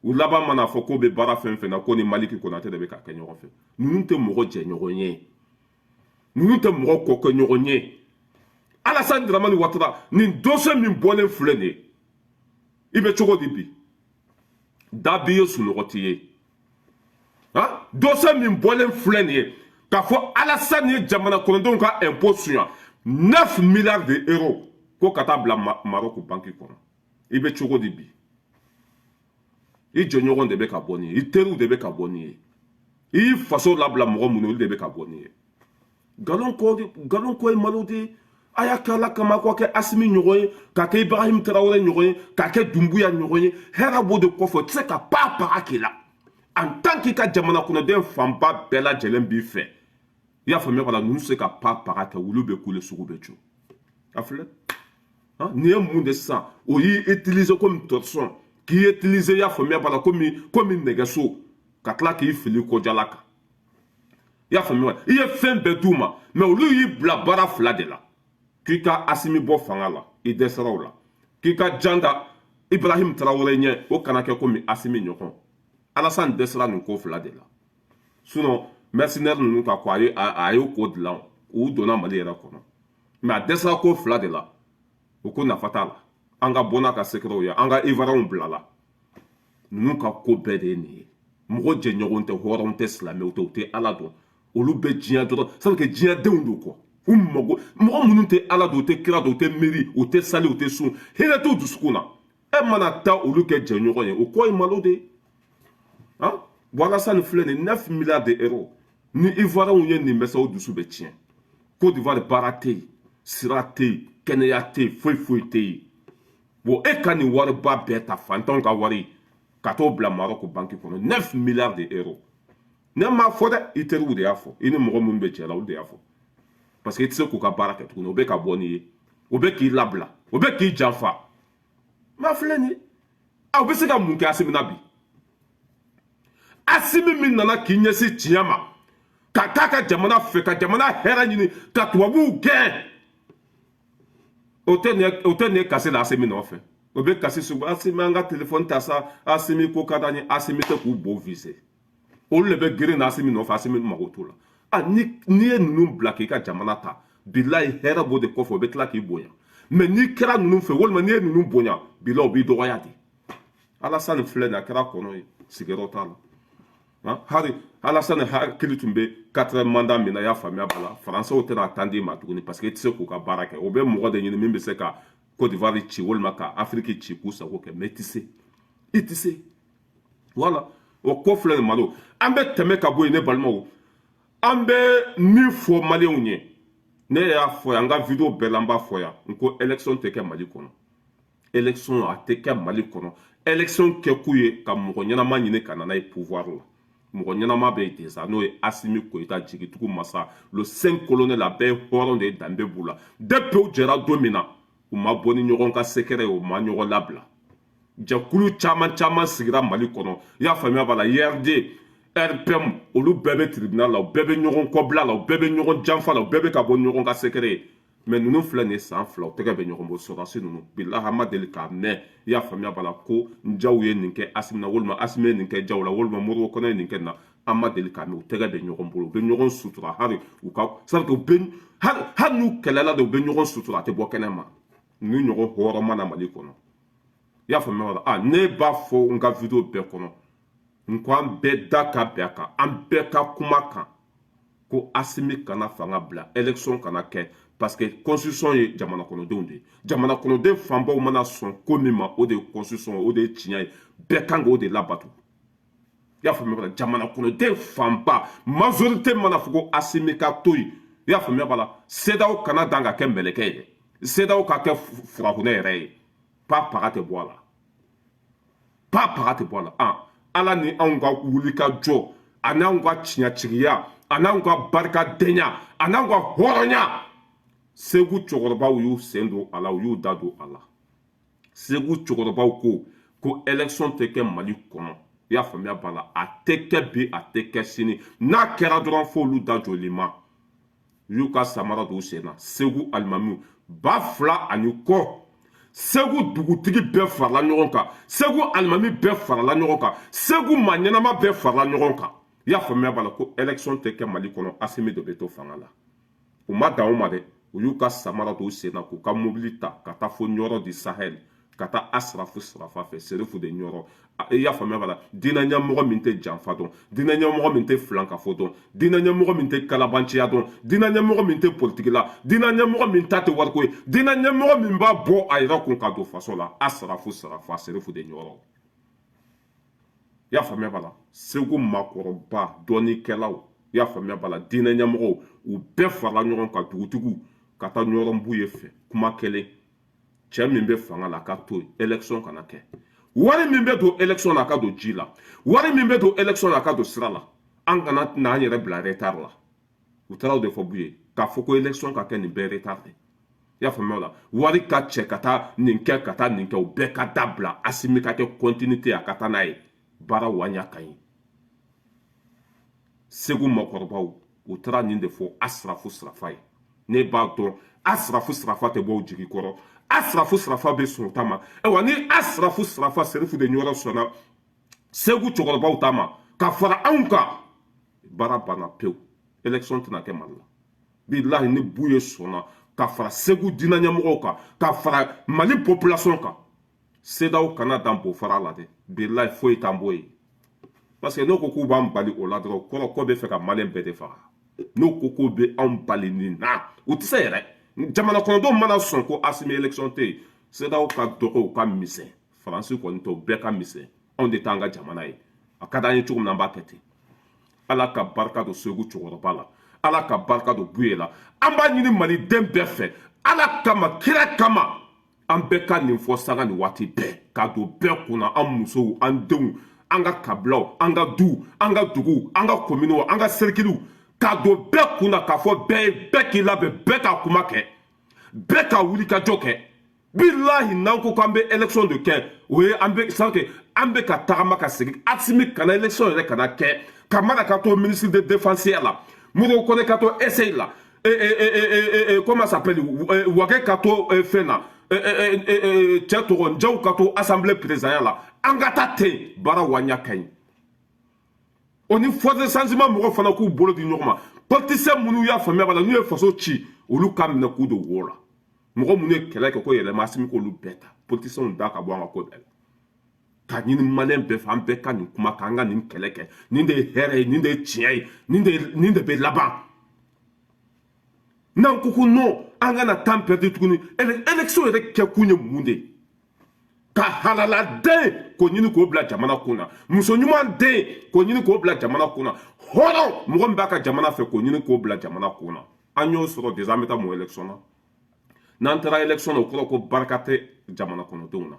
U laban mana fɔ k'o bɛ baara fɛn fɛn na, ko ni Maliki Konate de bɛ ka kɛ ɲɔgɔn fɛ. Ninnu tɛ mɔgɔ jɛ ɲɔgɔn ye, ninnu tɛ mɔgɔ kɔ kɛ ɲɔgɔn ye. Alassane Dramane Ouattara, nin dossier min bɔlen filɛ nin ye, i bɛ cogo di bi? Da b'i ye, sunɔgɔ t'i ye. Han, dossier min bɔlen filɛ nin ye k'a fɔ Alassane ye jamana kɔnɔdenw ka impôt suɲa 9 milliards de euros ko ka taa bila Maroc banque kɔnɔ, i bɛ cogo di bi? I jɔɲɔgɔn de bɛ ka bɔ nin ye, i teriw de bɛ ka bɔ nin ye, i y'i faso labila mɔgɔ minnu, olu de bɛ ka bɔ nin ye. Nkalon kɔ, nkalon kɔ ye malo de ye. A y'a kɛ Ala kama, k'o kɛ Asimi ɲɔgɔn ye, k'a kɛ Ibrahim Traoré ɲɔgɔn ye, k'a kɛ Dunbuya ɲɔgɔn ye. Hɛrɛ b'o de kɔfɛ, o tɛ se ka pa paga k'i la en tant qu'i ka jamana kɔnɔden fanba bɛɛ lajɛlen b'i fɛ. I y'a faamuya? Wala, ninnu tɛ se ka pa paga kɛ, wulu bɛ kule, sugu bɛ jɔ. A filɛ, nin ye mun de sisan? O y'i utiliser komi torchon, k'i utiliser, i y'a faamuya b'a la, komi nɛgɛso, ka tila k'i fili kɔjala kan. I y'a faamuya? I ye fɛn bɛɛ d'u ma, mais olu y'i bila baara fila de la: k'i ka Asimi bɔ fanga la, i dɛsɛra o la; k'i ka jan da Ibrahim Traoré ɲɛ, o kana kɛ komi Asimi ɲɔgɔn. Alassane dɛsɛra nin ko fila de la. Sinon mercenaire ninnu ka ko, a ye ko dilan, u donna Mali yɛrɛ kɔnɔ, mais a dɛsɛra ko fila de la. O ko nafa t'a la, an ka bɔ n'a ka secretw ye, an ka Ivoirienw bilala. Ninnu ka ko bɛɛ de ye nin ye. Mɔgɔ jɛɲɔgɔn tɛ, hɔrɔnw tɛ, silamɛw tɛ, u tɛ Ala dɔn, olu bɛ diɲɛ dɔrɔn. Ça veut que diɲɛdenw don quoi. U mago, mɔgɔ minnu tɛ Ala dɔn, u tɛ kira dɔn, u tɛ miiri, u tɛ sali, u tɛ sun, hinɛ t'u dusukun na. E mana taa olu kɛ jɛɲɔgɔn ye, o kɔ ye malo de ye. Han, walasa nin filɛ nin 9 milliards de euros ni Ivoirienw ye nin bɛ sa, o dusu bɛ tiɲɛ. Côte d'Ivoire, baara tɛ yen, sira tɛ yen, kɛnɛya tɛ yen, foyi foyi tɛ yen. Bon, e ka nin wariba bɛɛ ta, fantanw ka wari. Ka t'o bila Maroc banque kɔnɔ, 9 milliards de euros. Ne m'a fɔ dɛ, i teriw de y'a fɔ, i ni mɔgɔ minnu bɛ cɛ la, olu de y'a fɔ, parce que i tɛ se k'u ka baara kɛ tuguni. O bɛ ka bɔ n'i ye, o bɛ k'i labila, o bɛ k'i janfa. Ma filɛ nin ye, aw bɛ se ka mun kɛ Asimi na bi? Asimi min nana k'i ɲɛsin tiɲɛ ma, ka k'a ka jamana fɛ, ka jamana hɛrɛ ɲini, ka tubabuw gɛn, o tɛ nin ye kasi la Asimi nɔfɛ. O bɛ kasi sugu. Asimi, an ka telefɔni ta sa. Asimi ko ka d'an ye. Asimi tɛ k'u bo vise. Olu de bɛ girin na Asimi nɔfɛ. Asimi mago t'o la. A ni n'i ye ninnu bila k'i ka jamana ta, bilayi, hɛrɛ b'o de kɔfɛ, o bɛ tila k'i bonya. Mɛ n'i kɛra ninnu fɛ, walima n'i ye ninnu bonya, bilayi, o b'i dɔgɔya de. Alasani filɛ nin ye, a kɛra kɔnɔ ye, sigiyɔrɔ t'a la. Hali Alasani hakili tun bɛ quatrième mandat min na, i y'a faamuya b'a la, Faransɛw tɛna tan d'i ma tuguni, parce que i tɛ se k'u ka baara kɛ. O bɛ mɔgɔ de ɲini min bɛ se ka Côte d'Ivoire ci walima ka Afrique ci k'u sago kɛ, mais i tɛ se, i tɛ se. Voilà, o ko filɛ nin malo. An bɛ tɛmɛ ka bɔ yen. Ne balimaw, an bɛ min fɔ Maliyɛnw ye, ne y'a fɔ yan, n ka vidéo bɛɛ la n b'a fɔ yan, n ko élection tɛ kɛ Mali kɔnɔ. Élection, a tɛ kɛ Mali kɔnɔ. Élection kɛkun ye ka mɔgɔ ɲɛnama ɲini ka na n'a ye pouvoir la. Mɔgɔ ɲɛnama bɛ yen déjà, n'o ye Asimi Goïta, jigitugu masa, le cinq colonel. A bɛɛ ye hɔrɔn de ye, danbe b'u la. Depuis u jɛra don min na, u ma bɔ ni ɲɔgɔn ka secret ye, u ma ɲɔgɔn labila. Jɛkulu caman caman sigira Mali kɔnɔ, i y'a faamuya b'a la, URD, RPM, olu bɛɛ bɛ tribunal la, u bɛɛ bɛ ɲɔgɔn kɔbila la, u bɛɛ bɛ ɲɔgɔn janfa la, u bɛɛ bɛ ka bɔ ɲɔgɔn ka secret ye. Mais ninnu filɛ nin ye, san 2, u tɛgɛ bɛ ɲɔgɔn bolo. Sɔrɔdasi ninnu, bilahi, an ma deli k'a mɛn, i y'a faamuya b'a la, ko Jaw ye nin kɛ Asimi na, walima Asimi ye nin kɛ Jaw la, walima Modibo Kɔnɛ ye nin kɛ nin na. An ma deli k'a mɛn. U tɛgɛ bɛ ɲɔgɔn bolo, u bɛ ɲɔgɔn sutura. Hali u ka c'est u bɛ hali n'u kɛlɛla de, u bɛ ɲɔgɔn sutura, a tɛ bɔ kɛnɛ ma. Ninnu ɲɔgɔn hɔrɔn ma na Mali kɔnɔ, i y'a faamuya b'a la. A ne b'a fɔ n ka vidéo bɛɛ kɔnɔ, n ko an bɛɛ da ka bɛn a kan, an bɛɛ ka kuma kan ko Asimi kana fanga bila, élection kana kɛ, parce que constitution ye jamana kɔnɔdenw de ye. Jamana kɔnɔden fanbaw mana sɔn ko min ma, o de ye constitution, o de ye tiɲɛ ye, bɛɛ kan k'o de labato, i y'a faamuya b'a la. Jamana kɔnɔden fanba, majorité mana fɔ ko Asimi ka to yen, i y'a faamuya b'a la, CEDEAO kana dan ka kɛ mɛlɛkɛ ye dɛ, CEDEAO ka kɛ furakunɛ yɛrɛ ye. Pa paga tɛ bɔ a la, pa paga tɛ bɔ a la. An Ala ni anw ka wuli ka jɔ, a n'anw ka tiɲɛtigiya, a n'anw ka barikadenya, a n'anw ka hɔrɔnya, Segu cɛkɔrɔbaw y'u sen don a la, u y'u da don a la. Segu cɛkɔrɔbaw ko ko élection tɛ kɛ Mali kɔnɔ, i y'a faamuya b'a la. A tɛ kɛ bi, a tɛ kɛ sini. N'a kɛra dɔrɔn, f'olu da joli ma. U y'u ka samara don u sen na. Segu alimamiw 2000 ani kɔ, Segu dugutigi bɛɛ farala ɲɔgɔn kan, Segu alimami bɛɛ farala ɲɔgɔn kan, Segu maa ɲɛnama bɛɛ farala ɲɔgɔn kan, i y'a faamuya b'a la, ko élection tɛ kɛ Mali kɔnɔ, Asimi de bɛ to fanga la. U ma dan o ma dɛ, u y'u ka samara don u sen na, k'u ka mobili ta ka taa fo Ɲɔrɔ di Sahel, ka taa Asirafu Sirafa fɛ, Serifu de Ɲɔrɔ, i y'a faamuya b'a la. Diinɛ ɲɛmɔgɔ min tɛ janfa dɔn, diinɛ ɲɛmɔgɔ min tɛ filankafo dɔn, diinɛ ɲɛmɔgɔ min tɛ kalabanciya dɔn, diinɛ ɲɛmɔgɔ min tɛ politiki la, diinɛ ɲɛmɔgɔ min ta tɛ wariko ye, diinɛ ɲɛmɔgɔ min b'a bɔ a yɛrɛ kun ka don faso la, Asirafu Sirafa, Serifu de Ɲɔrɔ, i y'a faamuya b'a la. Segu maakɔrɔba, dɔnnikɛlaw, i y'a faamuya b'a la, diinɛ ɲɛmɔgɔw, u bɛɛ farala ɲɔgɔn kan, dugutigiw, ka taa Ɲɔrɔ Buye fɛ. Kuma kelen, cɛ min bɛ fanga la, a ka to yen, élection kana kɛ. Wari min bɛ don élection na, a ka don ji la. Wari min bɛ don élection na, a ka don sira la. An kana n'an yɛrɛ bila retard la. U taara o de fɔ Buye, k'a fɔ ko élection ka kɛ, nin bɛɛ retard de, i y'a faamuya o la. Wari ka cɛ ka taa nin kɛ, ka taa nin kɛ, o bɛɛ ka dabila. Asimi ka kɛ continuité, a ka taa n'a ye baara waɲa ka ɲi. Segu makɔrɔbaw, u taara nin de fɔ Asirafu Sirafa ye. Ne b'a dɔn Asirafu Sirafa tɛ bɔ u jigi kɔrɔ. Asirafu Sirafa bɛ sɔn o ta ma. Ayiwa, ni Asirafu Sirafa, Serifu de Ɲɔrɔ sɔnna Segu cɛkɔrɔbaw ta ma ka fara anw kan, baara banna pewu, élection tɛna kɛ Mali la. Bilahi, ni Buye sɔnna ka fara Segu diinɛ ɲɛmɔgɔw kan, ka fara Mali population kan, CEDEAO kana dan bofara la dɛ. Bilahi, foyi t'an bɔ yen, parce que n'o ko k'u b'an bali o la dɔrɔn, kɔrɔ ko bɛ fɛ ka Maliyɛn bɛɛ de faga. N'o ko k'u bɛ anw bali nin na, u tɛ se yɛrɛ. Jamana kɔnɔdenw mana sɔn ko Asimi, élection tɛ yen, CEDEAO ka dɔgɔ, u ka misɛn, Faransi kɔni tɛ, u bɛɛ ka misɛn. Anw de t'an ka jamana ye, a ka d'an ye cogo min na, an b'a kɛ ten. Ala ka barika don Segu cɛkɔrɔba la, Ala ka barika don Buye la. An b'a ɲini Maliden bɛɛ fɛ, Ala kama, kira kama. An bɛɛ ka nin fɔ sanga ni waati bɛɛ, k'a don bɛɛ kunna, an musow, an denw, an ka kabilaw, an ka duw, an ka duguw, an ka kominiw, an ka serikiliw, k'a don bɛɛ kunna, k'a fɔ bɛɛ ye, bɛɛ k'i labɛn, bɛɛ ka kuma kɛ, bɛɛ ka wuli ka jɔ kɛ. Bilahi, n'an ko k'an bɛ élection de kɛ, o ye an bɛ sans que an bɛ ka tagama ka segin. Asimi kana élection yɛrɛ kana kɛ, Kamara ka to ministre de défense la, Modibo Kone ka to SI la, comment s'appelle, Wage ka to fɛn na, cɛ tɔgɔ Njaw ka to assemblée président la. An ka taa ten, baara waɲa ka ɲi. O ni force de changement mɔgɔw fana k'u bolo di ɲɔgɔn ma. Politicien minnu y'a faamuya b'a la, n'u ye faso ci, olu ka minɛ k'u don wo la. Mɔgɔ minnu ye kɛlɛ kɛ ko yɛlɛma, Asimi k'olu bɛɛ ta. Politiciens da ka bɔ an ka ko bɛɛ la. Ka ɲini maliyɛn bɛɛ fɛ, an bɛɛ ka nin kuma k'an ka nin kɛlɛ kɛ. Nin de ye hɛrɛ ye, nin de ye tiɲɛ ye, nin de bɛ laban. N'an ko ko non, an kana temps perdu tuguni. Élection yɛrɛ kɛkun ye mun de ye? Ka halaladen k'o ɲini k'o bila jamana kun na, muso ɲuman den k'o ɲini k'o bila jamana kun na, hɔrɔn mɔgɔ min b'a ka jamana fɛ k'o ɲini k'o bila jamana kun na. An y'o sɔrɔ déjà. An bɛ taa mun élection na? N'an taara élection na, o kɔrɔ ko barika tɛ jamana kɔnɔdenw na.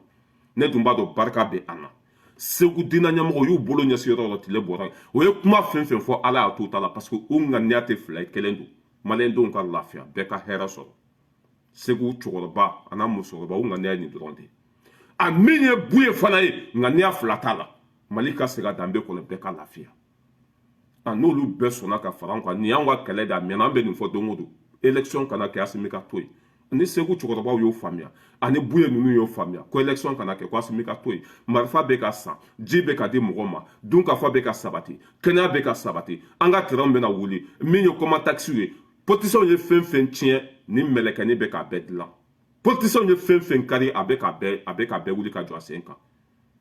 Ne dun b'a dɔn barika bɛ an na. Segu diinɛ ɲɛmɔgɔ y'u bolo ɲɛsin yɔrɔ yɔrɔ, tile bɔra, o ye kuma fɛn fɛn fɔ, Ala y'a to ta la, parce que u ŋaniya tɛ fila ye, kelen don: maliyɛndenw ka lafiya, bɛɛ ka hɛrɛ sɔrɔ. Segu cɛkɔrɔba a n'a musokɔrɔba, u ŋaniya ye nin dɔrɔn de ye. A min ye bu ye fana ye, ŋaniya fila t'a la: Mali ka segin a danbe kɔnɔ, bɛɛ ka lafiya. A n'olu bɛɛ sɔnna ka fara an kan, nin y'anw ka kɛlɛ de, a mɛnna, an bɛ nin fɔ don o don: élection kana kɛ, Asimi ka to yen. Ni Segu cɛkɔrɔbaw y'o faamuya, ani Buye ninnu y'o faamuya ko élection kana kɛ, ko Asimi ka to yen, marifa bɛ ka san, ji bɛ ka di mɔgɔ ma, dunkafa bɛ ka sabati, kɛnɛya bɛ ka sabati, an ka terrain bɛna wuli. Min ye comment taxi ye, politiciens ye fɛn fɛn tiɲɛ, ni mɛlɛkɛnin bɛ k'a bɛɛ dilan. Politiciens ye fɛn fɛn kari, a bɛ ka bɛɛ wuli ka jɔ a sen kan.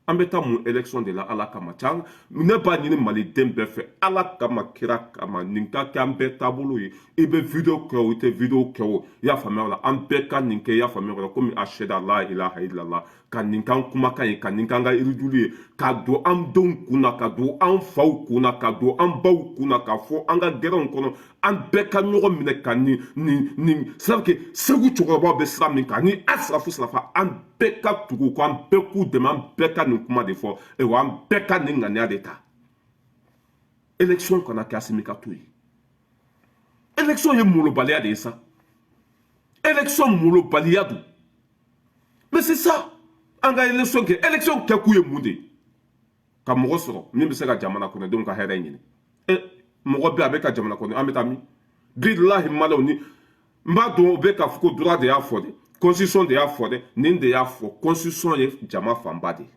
An bɛ taa mun élection de la? Ala kama can, ne b'a ɲini maliden bɛɛ fɛ, Ala kama, kira kama, nin ka kɛ an bɛɛ taabolo ye. I bɛ vidéo kɛ o, i tɛ vidéo kɛ o, i y'a faamuya o la, an bɛɛ ka nin kɛ. I y'a faamuya o la, komi ashada la ilaha illallah, ka nin k'an kumakan ye, ka nin k'an ka iridulu ye, ka don an denw kun na, ka don an faw kun na, ka don an baw kun na, ka fɔ an ka gɛrɛnw kɔnɔ, an bɛɛ ka ɲɔgɔn minɛ ka nin c'est que Segu cɛkɔrɔbaw bɛ sira min kan, ni asirafu sirafa, an bɛɛ ka tugu kɔ, an bɛɛ k'u dɛmɛ, an bɛɛ ka nin kuma de fɔ, ayiwa, an bɛɛ ka nin ŋaniya de ta: élection kana kɛ, Asimi ka to yen. Élection ye molobaliya de ye sa, élection molobaliya don. Mais c'est ça, an ka élection kɛ. Élection kɛkun ye mun de ye? Ka mɔgɔ sɔrɔ min bɛ se ka jamana kɔnɔdenw ka hɛrɛ ɲini. E mɔgɔ bɛ a bɛ ka jamana kɔnɔ, an bɛ taa min? Bilahi, maliyɛnw, ni n b'a dɔn, o bɛ k'a fɔ ko droit de y'a fɔ dɛ, constitution de y'a fɔ dɛ, nin de y'a fɔ. Constitution ye jama fanba de ye,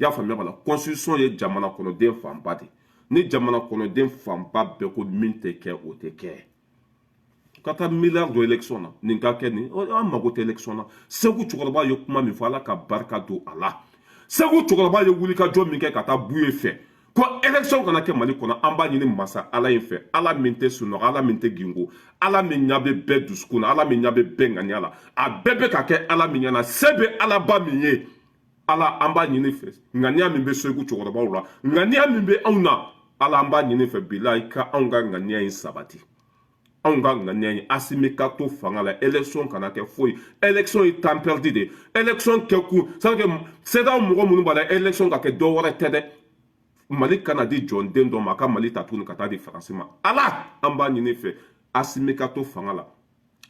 i y'a faamuya b'a la. Constitution ye jamana kɔnɔden fanba de ye. Ni jamana kɔnɔden fanba bɛɛ ko min tɛ kɛ, o tɛ kɛ. Ka taa miliyari don élection na, nin ka kɛ nin, an mago tɛ élection na. Segu cɛkɔrɔba ye kuma min fɔ, Ala ka barika don a la. Segu cɛkɔrɔba ye wulikajɔ min kɛ ka taa Buye fɛ ko élection kana kɛ Mali kɔnɔ, an b'a ɲini masa Ala in fɛ, Ala min tɛ sunɔgɔ, Ala min tɛ gingo, Ala min ɲɛ bɛ bɛɛ dusukun na, Ala min ɲɛ bɛ bɛɛ ŋaniya la, a bɛɛ bɛ ka kɛ Ala min ɲɛna, se bɛ Alaba min ye. Ala, an b'a ɲini fɛ, ŋaniya min bɛ Segu cɛkɔrɔbaw la, ŋaniya min bɛ anw na, Ala, an b'a ɲini fɛ bila i ka anw ka ŋaniya in sabati. Anw ka ŋaniya ye Asimi ka to fanga la, élection kana kɛ foyi. Élection ye temps perdu de. Élection kɛ kun, c'est à dire que CEDEAO mɔgɔ minnu b'a la, élection ka kɛ, dɔ wɛrɛ tɛ dɛ, Mali kana di jɔnden dɔ ma a ka Mali ta tuguni ka taa di Faransi ma. Ala, an b'a ɲini fɛ, Asimi ka to fanga la,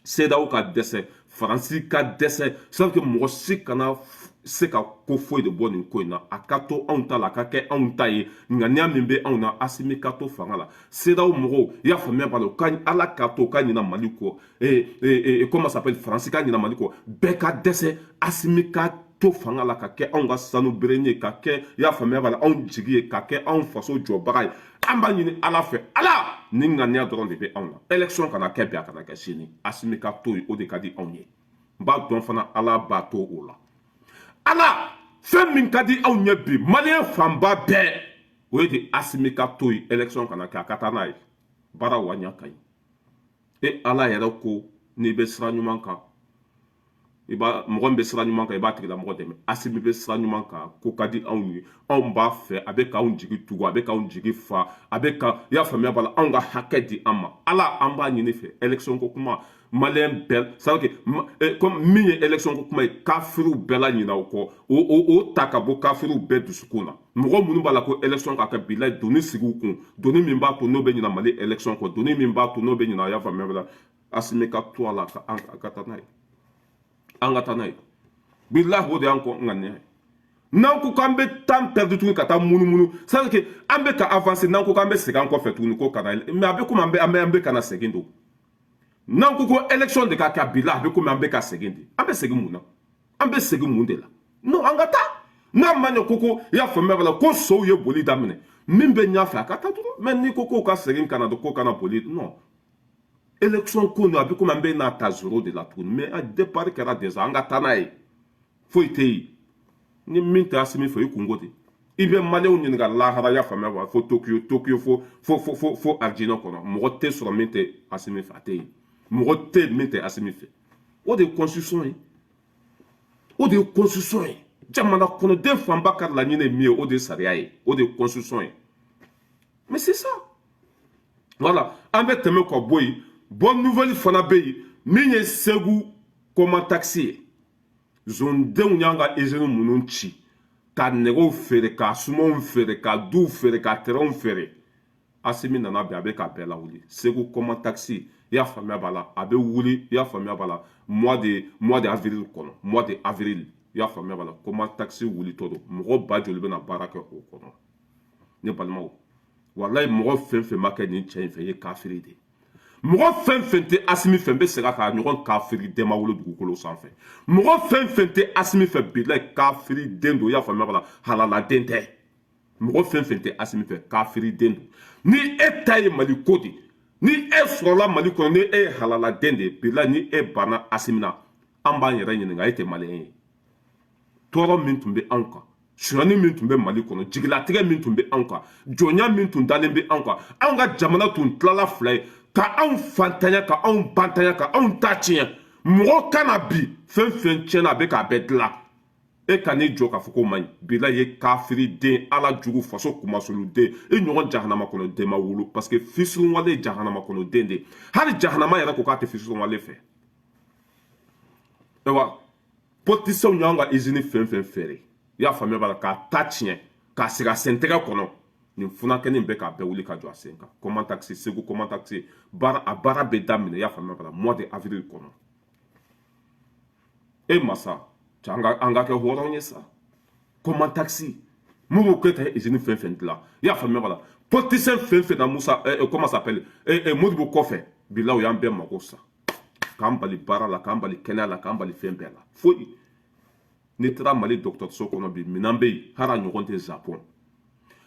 CEDEAO ka dɛsɛ, Faransi ka dɛsɛ, c'est à dire que mɔgɔ si kana se ka ko foyi de bɔ nin ko in na. A ka to anw ta la, a ka kɛ anw ta ye. Ŋaniya min bɛ anw na, Asimi ka to fanga la, CEDEAO mɔgɔw, i y'a faamuya b'a la, ka Ala ka to ka ɲina Mali kɔ, comment s'appelle, Faransi ka ɲina Mali kɔ, bɛɛ ka dɛsɛ, Asimi ka to fanga la, ka kɛ anw ka sanu bereni ye, ka kɛ, i y'a faamuya b'a la, anw jigi ye, ka kɛ anw faso jɔbaga ye. An b'a ɲini Ala fɛ. Ala, nin ŋaniya dɔrɔn de bɛ anw na: élection kana kɛ bi, a kana kɛ sini, Asimi ka to yen, o de ka di anw ye. N b'a dɔn fana, Ala b'a to o la. Ala, fɛn min ka di anw ye bi, maliyɛn fanba bɛɛ, o ye de Asimi ka to yen, élection kana kɛ, a ka taa n'a ye baara waɲa ka ɲi. E Ala yɛrɛ ko n'i bɛ sira ɲuman kan. I b'a mɔgɔ min bɛ sira ɲuman kan, i b'a tigilamɔgɔ dɛmɛ. Asimi bɛ sira ɲuman kan, ko ka di anw ye, anw b'a fɛ. A bɛ k'anw jigi tugu, a bɛ k'anw jigi fa, a bɛ ka, i y'a faamuya b'a la, anw ka hakɛ di an ma. Ala, an b'a ɲini fɛ. Élection ko kuma, maliyɛn bɛɛ, c'est à dire que comme min ye élection ko kuma ye, kafiriw bɛɛ la ɲinɛ o kɔ, o ta ka bɔ kafiriw bɛɛ dusukun na. Mɔgɔ minnu b'a la ko élection ka kɛ, bilayi, doni sigi u kun, doni min b'a to n'o bɛ ɲina Mali élection kɔ, doni min b'a to n'o bɛ ɲina, a y'a faamuya b'a la. Asimi ka to a la, ka an ka taa n'a ye, an ka taa n'a ye. Bilahi, o de y'an kɔ ŋaniya ye. N'an ko k'an bɛ temps perdu tuguni ka taa munumunu, c'est à dire que an bɛ ka avancer, n'an ko k'an bɛ segin an kɔfɛ tuguni ko ka na, mais a bɛ komi an bɛ ka na segin don. N'an ko ko élection de ka kɛ, bilahi, a bɛ komi an bɛ ka segin de. An bɛ segin mun na? An bɛ segin mun de la? Non, an ka taa. N'a ma ɲɛ ko i y'a faamuya b'a la ko sow ye boli daminɛ, min bɛ ɲɛfɛ, a ka taa dɔrɔn. Mais n'i ko k'o ka segin ka na ko kana boli, non, élection ko nin, a bɛ komi an bɛ n'a ta zéro de la tuguni. Mais a départ kɛra déjà, an ka taa n'a ye. Foyi tɛ yen ni min tɛ Asimi fɛ, i kungo de. I bɛ maliyɛnw ɲininka lahara, y'a faamuya b'a, fo Tokiyo, Tokiyo, fo Arijinɛ kɔnɔ, mɔgɔ tɛ sɔrɔ min tɛ Asimi fɛ. A tɛ yen, mɔgɔ tɛ min tɛ Asimi fɛ. O de ye constitution ye, o de ye constitution ye. Jamana kɔnɔden fanba ka laɲini ye min ye, o de ye sariya ye, o de ye constitution ye. Mais c'est ça, voilà. An bɛ tɛmɛ ka bɔ yen. Bonne nouvelle fana bɛ yen, min ye Segu Comatex ye. Zondenw y'an ka usine minnu ci, ka nɛgɛw feere, ka sumanw feere, ka duw feere, ka terrainw feere, Asimi nana bi, a bɛ ka bɛɛ lawuli. Segu Comatex, i y'a faamuya b'a la, a bɛ wuli, i y'a faamuya b'a la, mois de avril kɔnɔ, mois de avril, i y'a faamuya b'a la, Comatex wulitɔ don. Mɔgɔ ba joli bɛna baara kɛ o kɔnɔ? Ne balimaw, walayi, mɔgɔ fɛn fɛn ma kɛ nin cɛ in fɛ, i ye kafiri de ye. Mɔgɔ fɛn fɛn tɛ Asimi fɛ, n bɛ segin a kan, ɲɔgɔn kafiri den ma wolo dugukolo sanfɛ. Mɔgɔ fɛn fɛn tɛ Asimi fɛ, bilayi, kafiri den don, i y'a faamuya b'a la, halaladen tɛ. Mɔgɔ fɛn fɛn tɛ Asimi fɛ, kafiri den don. Ni e ta ye Mali ko de, ni e sɔrɔla Mali kɔnɔ, ni e ye halaladen de ye, bilayi, ni e banna Asimi na, an b'an yɛrɛ ɲininka, e tɛ maliyɛn ye. Tɔɔrɔ min tun bɛ anw kan, sonyani min tun bɛ Mali kɔnɔ, jigilatigɛ min tun bɛ anw kan, jɔnya min tun dalen bɛ anw kan, anw ka jamana tun tilala fila ye, ka anw fantanya, ka anw bantanya, ka anw ta tiɲɛ. Mɔgɔ kana bi fɛn fɛn tiɲɛna, a bɛ k'a bɛɛ dilan. E ka n'i jɔ k'a fɔ k'o man ɲi, bila ye kafiri den, Ala jugu, faso kumasoluden, e ɲɔgɔn jahanama kɔnɔ den ma wolo. Parce que fisuruwale jahanama kɔnɔ den de, hali jahanama yɛrɛ ko k'a tɛ fisuruwale fɛ. Ayiwa, politicienw y'an ka usine fɛn fɛn feere, i y'a faamuya b'a la, k'a ta tiɲɛ, k'a sigi a sentɛgɛ kɔnɔ, nin furakɛni bɛ k'a bɛɛ wuli ka jɔ a sen kan. Comatex, Segu Comatex, baara, a baara bɛ daminɛ, i y'a faamuya b'a la, mois de avril kɔnɔ. E masa, an ka kɛ hɔrɔn ye sa. Comatex, Modibo Keyita ye usine fɛn fɛn dilan, i y'a faamuya b'a la, politicien fɛn fɛn na, Musa, comment s'appelle, Modibo kɔfɛ, bilahi, o y'an bɛɛ mako sa, k'an bali baara la, k'an bali kɛnɛya la, k'an bali fɛn bɛɛ la. Foyi. N'i taara Mali dɔgɔtɔrɔso kɔnɔ bi, minɛn bɛ yen, hali a ɲɔgɔn tɛ Japon.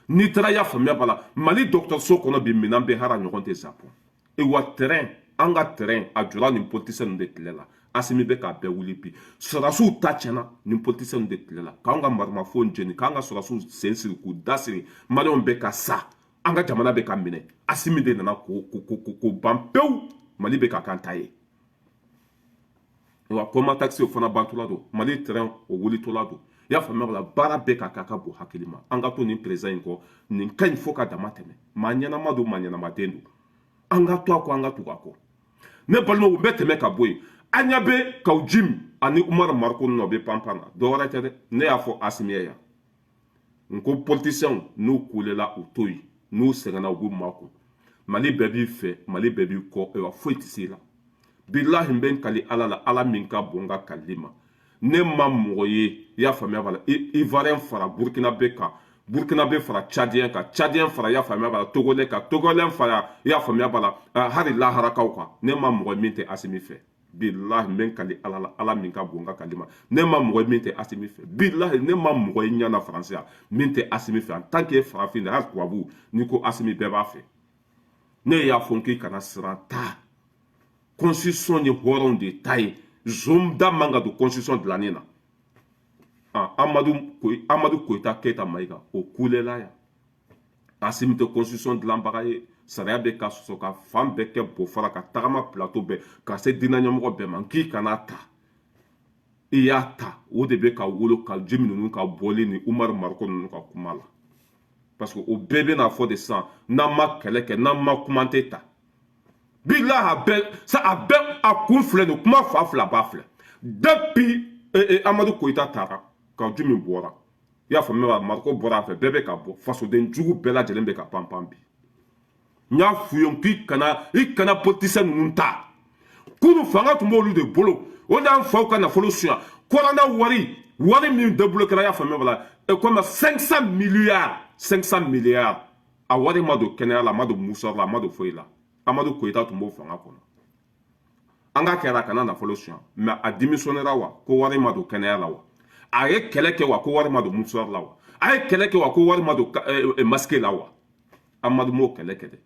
N'i taara, i y'a faamuya b'a la, Mali dɔgɔtɔrɔso kɔnɔ bi, minɛn bɛ yen, hali a ɲɔgɔn tɛ Japon. E wa terrain, an ka terrain, a jɔra nin politicien ninnu de tile la. Asimi bɛ k'a bɛɛ wuli bi. Sɔrɔdasiw ta tiɲɛna nin politicien ninnu de tile la, k'an ka maramafɛnw jeni, k'an ka sɔrɔdasiw sen siri k'u da siri. Maliyɛnw bɛ ka sa, an ka jamana bɛ ka minɛ. Asimi de nana k'o ban pewu. Mali bɛ ka k'an ta ye wa. Comatex, o fana bantɔla don. Mali terrain, o wulitɔla don, i y'a faamuya la. Baara bɛɛ ka kɛ, a ka bon hakili ma. An ka to nin président in kɔ, nin ka ɲi fo ka dama tɛmɛ. Maa ɲɛnama don, maa ɲɛnamaden don. An ka to a kɔ, an ka tugu a kɔ. Ne balimaw, u bɛ tɛmɛ ka bɔ yen. An ɲɛ bɛ Kaou Djim ani Umaru Mariko ninnu, bɛ panpan na. Dɔwɛrɛ tɛ dɛ, ne y'a fɔ Asimi ye yan, n ko politiciens, n'u kulela, u to yen, n'u sɛgɛnna, u b'u makun. Mali bɛɛ b'i fɛ, Mali bɛɛ b'i kɔ, ayiwa, foyi tɛ se i la. Bilahi, n bɛ n kali Ala la, Ala min ka bon n ka kalili ma, ne ma mɔgɔ ye, i y'a faamuya b'a la, Ivoirien fara Burkinabé kan, Burkinabé fara Tchadien kan, Tchadien fara, i y'a faamuya b'a la, Togolais kan, Togolais fara, i y'a faamuya b'a la, hali laharakaw kan, ne ma mɔgɔ min tɛ Asimi fɛ. Bilahi, n bɛ n kali Ala la, Ala min ka bon n ka kalili ma, ne ma mɔgɔ ye min tɛ Asimi fɛ. Bilahi, ne ma mɔgɔ ye ɲɛna Faransi yan min tɛ Asimi fɛ. En tant que farafin de, hali tubabu, n'i ko Asimi, bɛɛ b'a fɛ. Ne y'a fɔ k'i kana siran ta. Constitution ye hɔrɔnw de ta ye, zon da man ka don constitution dilanni na. Amadu Koyita Keyita Mayiga, o kulela yan. Asimi tɛ constitution dilanbaga ye. Sariya bɛ ka sɔsɔ ka fan bɛɛ kɛ bofara, ka tagama plateau bɛɛ, ka se diinɛ ɲɛmɔgɔ bɛɛ ma k'i kana ta. I y'a ta, o de bɛ ka wolo ka Jimi ninnu ka bɔli ni Umaru Mariko ninnu ka kuma la, parce que o bɛɛ bɛna fɔ de sisan: n'an ma kɛlɛ kɛ, n'an ma kuma, tɛ ta. Bilahi, a bɛɛ sa, a bɛɛ a kun filɛ nin kuma fa fila ba filɛ. Depuis Amadu Koyita taara, ka Jimi bɔra, i y'a faamuya wa? Mariko bɔra a fɛ, bɛɛ bɛ ka bɔ, fasoden jugu bɛɛ lajɛlen bɛ ka pan pan bi. N y'a f'u ye k'i kana, i kana politicien ninnu ta. Kunu fanga tun b'olu de bolo, o de y'an faw ka nafolo suɲa. Kɔrɔna wari, wari min débloqué, i y'a faamuya ba la, comme 500 milliards, 500 milliards, a wari ma don kɛnɛya la, a ma don musɔrɔ la, a ma don foyi la. Amadu Koyita tun b'o fanga kɔnɔ. An ka kɛra a kana nafolo suɲa, mais a démissionnera wa ko wari ma don kɛnɛya la wa? A ye kɛlɛ kɛ wa ko wari ma don musɔrɔ la wa? A ye kɛlɛ kɛ wa ko wari ma don masque la wa? Amadu m'o kɛlɛ kɛ dɛ.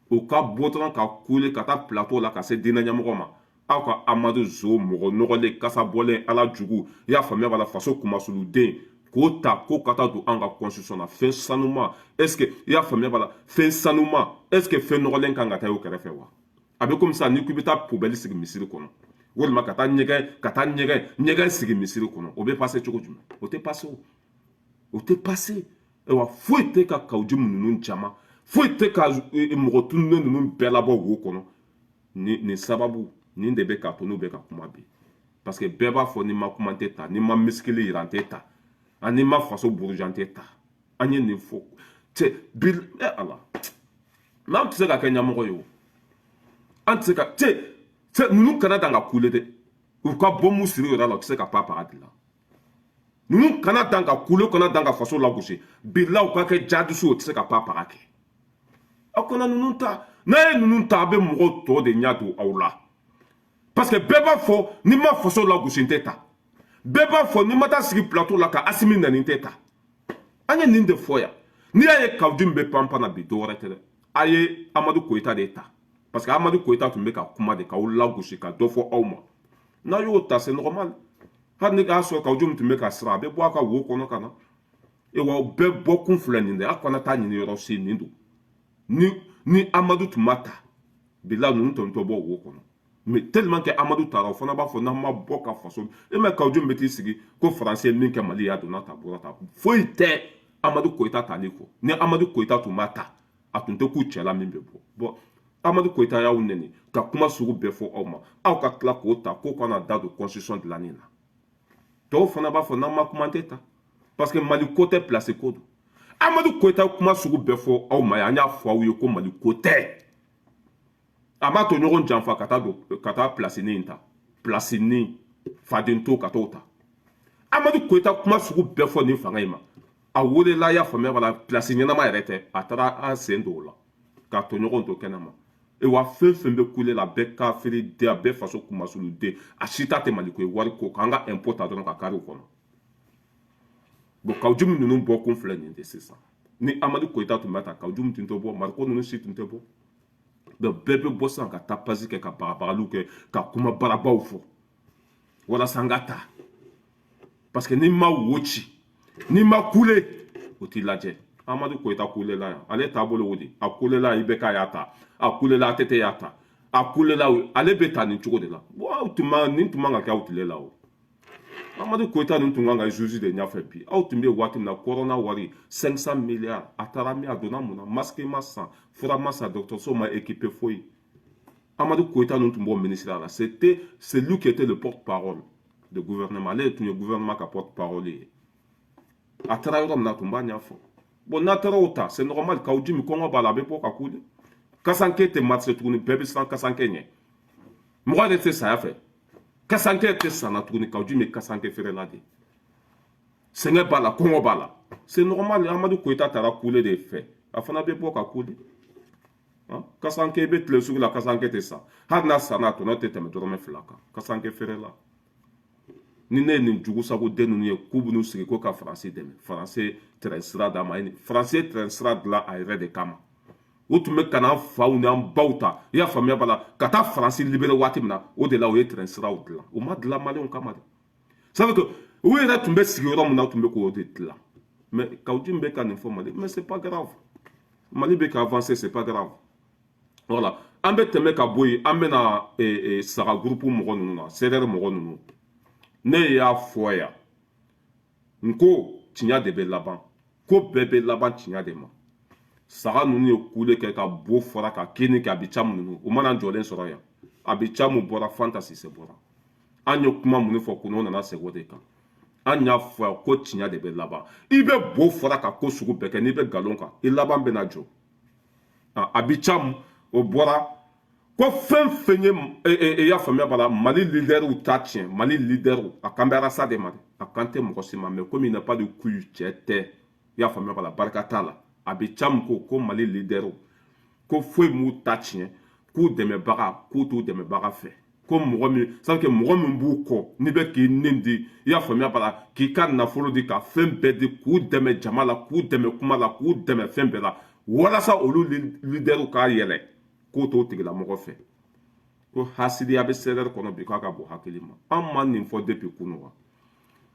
O ka bɔ dɔrɔn ka kule ka taa plateau la ka se diinɛ ɲɛmɔgɔ ma. Aw ka Amadu zo, mɔgɔ nɔgɔlen, kasa bɔlen, ala jugu, i y'a faamuya b'a la, faso kumasuluden, k'o ta ko ka taa don an ka constitution na. Fɛn sanuma, est ce que i y'a faamuya b'a la? Fɛn sanuma, est ce que fɛn nɔgɔlen kan ka taa o kɛrɛfɛ wa? A bɛ komi sisan n'i ko i bɛ taa poubelle sigi misiri kɔnɔ, walima ka taa ɲɛgɛn, ka taa ɲɛgɛn sigi misiri kɔnɔ, o bɛ passer cogo jumɛn? O tɛ passer, o o tɛ passer. Ayiwa, foyi tɛ ka Kawu ninnu jama, foyi tɛ ka mɔgɔ tununnen ninnu bɛɛ labɔ wo kɔnɔ. Nin sababu nin de bɛ k'a to n'u bɛ ka kuma bi, parce que bɛɛ b'a fɔ: ni ma kuma tɛ ta, ni ma misikili yira n tɛ ta, ani ma faso burujan tɛ ta. An ye nin fɔ cɛ bi. Ɛ ala, n'an tɛ se ka kɛ ɲɛmɔgɔ ye o, an tɛ se ka cɛ ninnu kana dan ka kule dɛ. U ka bɔ siri yɛrɛ la, u tɛ se ka pa paga dilan. Ninnu kana dan ka kule, kana dan ka faso lagosi. Bila u ka kɛ jadisi, o tɛ se ka pa paga kɛ. Aw kana ninnu ta. N'a ye ninnu ta, a bɛ mɔgɔw tɔ de ɲɛ don aw la, parce que bɛɛ b'a fɔ: ni ma faso lagosi, n tɛ ta. Bɛɛ b'a fɔ: ni ma taa sigi plateau la ka Asimi nani, n tɛ ta. An ye nin de fɔ yan. N'i y'a ye Kawu bɛ panpan na bi, dɔwɛrɛ tɛ dɛ, a ye Amadu Koyita de ta, parce que Amadu Koyita tun bɛ ka kuma de k'aw lagosi, ka dɔ fɔ aw ma. N'a y'o ta, c'est normal. Hali ni k'a sɔrɔ Kawu tun bɛ ka siran, a bɛ bɔ a ka wo kɔnɔ ka na. Wa bɛɛ bɔ kun filɛ nin de, a kana taa ɲini yɔrɔ si. Nin don ni Amadu tun ma ta, bila ninnu tun tɛ bɔ wo kɔnɔ. Mais tellement que Amadu taara, o fana b'a fɔ n'an ma bɔ ka faso e ma. Kawu bɛ t'i sigi ko Faransi ye min kɛ Mali, y'a donna ta, bɔra ta, foyi tɛ Amadu Koyita tali kɔ. Ni Amadu Koyita tun ma ta, a tun tɛ k'u cɛla min bɛ bɔ. Bɔn, Amadu Koyita y'aw nɛni ka kuma sugu bɛɛ fɔ aw ma, aw ka tila k'o ta k'o kana da don constitution dilanni na. Tɔw fana b'a fɔ n'an ma kuma tɛ ta, parce que Mali ko tɛ, place ko don. Amadu Koyita kuma sugu bɛɛ fɔ aw ma yan, an y'a fɔ aw ye ko Mali ko tɛ. A m'a to ɲɔgɔn janfa ka taa don ka taa place in ta, place ni faden to ka t'o ta. Amadu Koyita kuma sugu bɛɛ fɔ nin fanga in ma, a welela, y'a faamuya b'a la, place ɲɛnama yɛrɛ tɛ, a taara an sen don o la k'a to ɲɔgɔn to kɛnɛ ma. Wa fɛn fɛn bɛ kule la, a bɛɛ kafiri den, a bɛɛ faso kumasulu den, a si ta tɛ Mali ko ye. Wari ko k'an ka impôt ta dɔrɔn ka kari o kɔnɔ. Bon, Kawu ninnu bɔ kun filɛ nin de sisan. Ni Amadu Koyita tun bɛ ta, Kawu tun tɛ bɔ, Mariko ninnu si tun tɛ bɔ. Donc bɛɛ bɛ bɔ sisan ka taa pasi kɛ, ka bagabagaliw kɛ, ka kuma barabaw fɔ walasa an ka ta, parce que n'i ma wo ci, n'i ma kule, o t'i lajɛ. Amadu Koyita kulela yan, ale taabolo o de, a kulela, i bɛ k'a y'a ta, a kulela, ATT y'a ta, a kulela, ale bɛ ta nin cogo de la. Bon, aw tun ma nin tun man ka kɛ aw tile la o. Amadu Koyita nin tun kan ka juge de ɲɛfɛ bi. Aw tun bɛ waati min na, corona wari 500 milliards, a taara min, a donna mun na? Masque ma san, fura ma san, dɔgɔtɔrɔso ma équipé, foyi. Amadu Koyita ninnu tun b'o ministère la, c'était, c'est lui qui était le porte-parole du gouvernement. Ale tun ye gouvernement ka porte-parole ye. A taara yɔrɔ min na, a tun b'a ɲɛfɔ. Bon, n'a taara o ta, c'est normal. Kawu Jimi kɔngɔ b'a la, a bɛ bɔ ka kule. Kasanke tɛ marché tuguni, bɛɛ bɛ siran kasanke ɲɛ. Mɔgɔ yɛrɛ tɛ saya fɛ, kasankɛ tɛ sanna tuguni. Kawu Jimi kasanke feerela de, sɛgɛn b'a la, kɔngɔ b'a la, c'est normal. Amadu Koyita taara kule de fɛ, a fana bɛ bɔ ka kule. Kasanke, i bɛ tile sugu la, kasanke tɛ san. Hali n'a sanna, a tɔnɔ tɛ tɛmɛ dɔrɔmɛ 2 kan. Kasanke feerela ni ne ye nin jugu sago den ninnu ye, k'u b'u sigi ko ka Faransi dɛmɛ. Faransi tɛrɛn sira d'a ma, Faransi ye tɛrɛn sira dilan a yɛrɛ de kama. U tun bɛ ka n'an faw n'an baw ta, i y'a faamuya b'a la, ka taa Faransi libéré waati min na, o de la u ye tɛrɛn siraw dilan. U ma dilan Maliyɛnw kama dɛ. Ça veut que u yɛrɛ tun bɛ sigi yɔrɔ min na, u tun bɛ k'o de dilan. Mais Kawu Jimi bɛ ka nin fɔ Mali, mais c'est pas grave. Mali bɛ ka avancer, c'est pas grave. Voilà, an bɛ tɛmɛ ka bɔ yen, an bɛna saga groupe mɔgɔ ninnu na, CDR mɔgɔ ninnu. Ne y'a fɔ yan, n ko tiɲɛ de bɛ laban, ko bɛɛ bɛ laban tiɲɛ de ma. Saga ninnu ye kule kɛ ka bo fara ka kini kɛ. Abi Camu ninnu, u mana jɔlen sɔrɔ yan. Abi Camu bɔra, Fanta Sise bɔra. An ye kuma minnu fɔ kunun, o nana segin o de kan. An y'a fɔ yan ko tiɲɛ de bɛ laban. I bɛ bo fara ka ko sugu bɛɛ kɛ, n'i bɛ nkalon kan, i laban bɛ na jɔ. Abi Camu, o bɔra ko fɛn fɛn ye, i y'a faamuya b'a la, Mali leaderw ta tiɲɛ. Mali leaderw, a kan bɛ Arasa de ma dɛ, a kan tɛ mɔgɔ si ma. Mais komi il n'a pas de couille, cɛ tɛ, i y'a faamuya b'a la, barika t'a la. Abi Camu ko Mali leaderw, ko foyi m'u ta tiɲɛ, k'u dɛmɛbaga, k'u t'u dɛmɛbaga fɛ, ko mɔgɔ min, c'est que mɔgɔ min b'u kɔ, n'i bɛ k'i nin di, i y'a faamuya b'a la, k'i ka nafolo di, ka fɛn bɛɛ di, k'u dɛmɛ jama la, k'u dɛmɛ kuma la, k'u dɛmɛ fɛn bɛɛ la, walasa olu leaderw k'a yɛlɛ, k'o t'o tigilamɔgɔ fɛ, ko hasidiya bɛ CDR kɔnɔ bi, k'a ka bon hakili ma. An ma nin fɔ depuis kunun wa?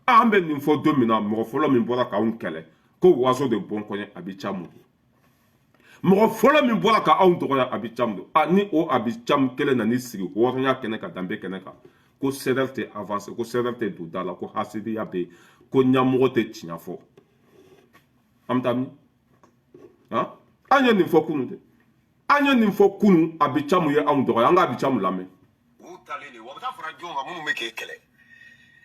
An bɛ nin fɔ don min na, mɔgɔ fɔlɔ min bɔra k'anw kɛlɛ ko waso de bɔn kɔɲɛ, Abi Camu don. Mɔgɔ fɔlɔ min bɔra ka anw dɔgɔya, Abi Camu don. A ni o Abi Camu kelen nan'i sigi hɔrɔnya kɛnɛ kan, danbe kɛnɛ kan, ko CDR tɛ avancer, ko CDR tɛ don da la, ko hasidiya bɛ yen, ko ɲɛmɔgɔ tɛ tiɲɛ fɔ. An bɛ taa min? Han, an ye nin fɔ kunun dɛ, an ye nin fɔ kunun. Abi Camu ye anw dɔgɔya. An ka Abi Camu lamɛn. U talen de wa, bɛ taa fara jɔn kan? Minnu bɛ k'e kɛlɛ,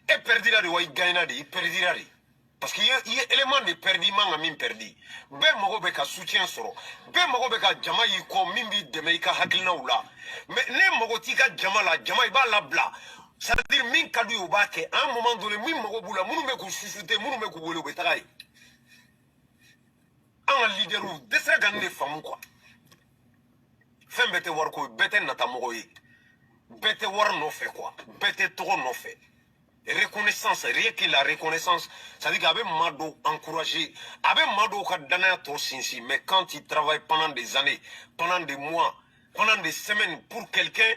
e perdira de wa, i gagnera de? I perdira de, parce que i ye élément de perdu, i man ka min perdi. Bɛɛ mago bɛ ka soutien sɔrɔ, bɛɛ mago bɛ ka jama y'i kɔ min b'i dɛmɛ i ka hakilinaw la. Mais ne mago t'i ka jama la. Jama, i b'a labila, c'est à dire min ka d'u ye, u b'a kɛ. À un moment donné, min mago b'u la, minnu bɛ k'u chuchoter, minnu bɛ k'u wele, u bɛ taga yen. An ka leaderw dɛsɛra ka nin de faamu quoi. Fɛn bɛɛ tɛ wariko ye, bɛɛ tɛ natamɔgɔ ye, bɛɛ tɛ wari nɔfɛ quoi, bɛɛ tɛ tɔgɔ nɔfɛ. Reconnaissance, rien que la reconnaissance, c'est à dire k'a bɛ maa dɔw encourager, a bɛ maa dɔw ka danaya tɔ sinsin. Mais quand tu travailles pendant des années, pendant des mois, pendant des semaines pour quelqu'un,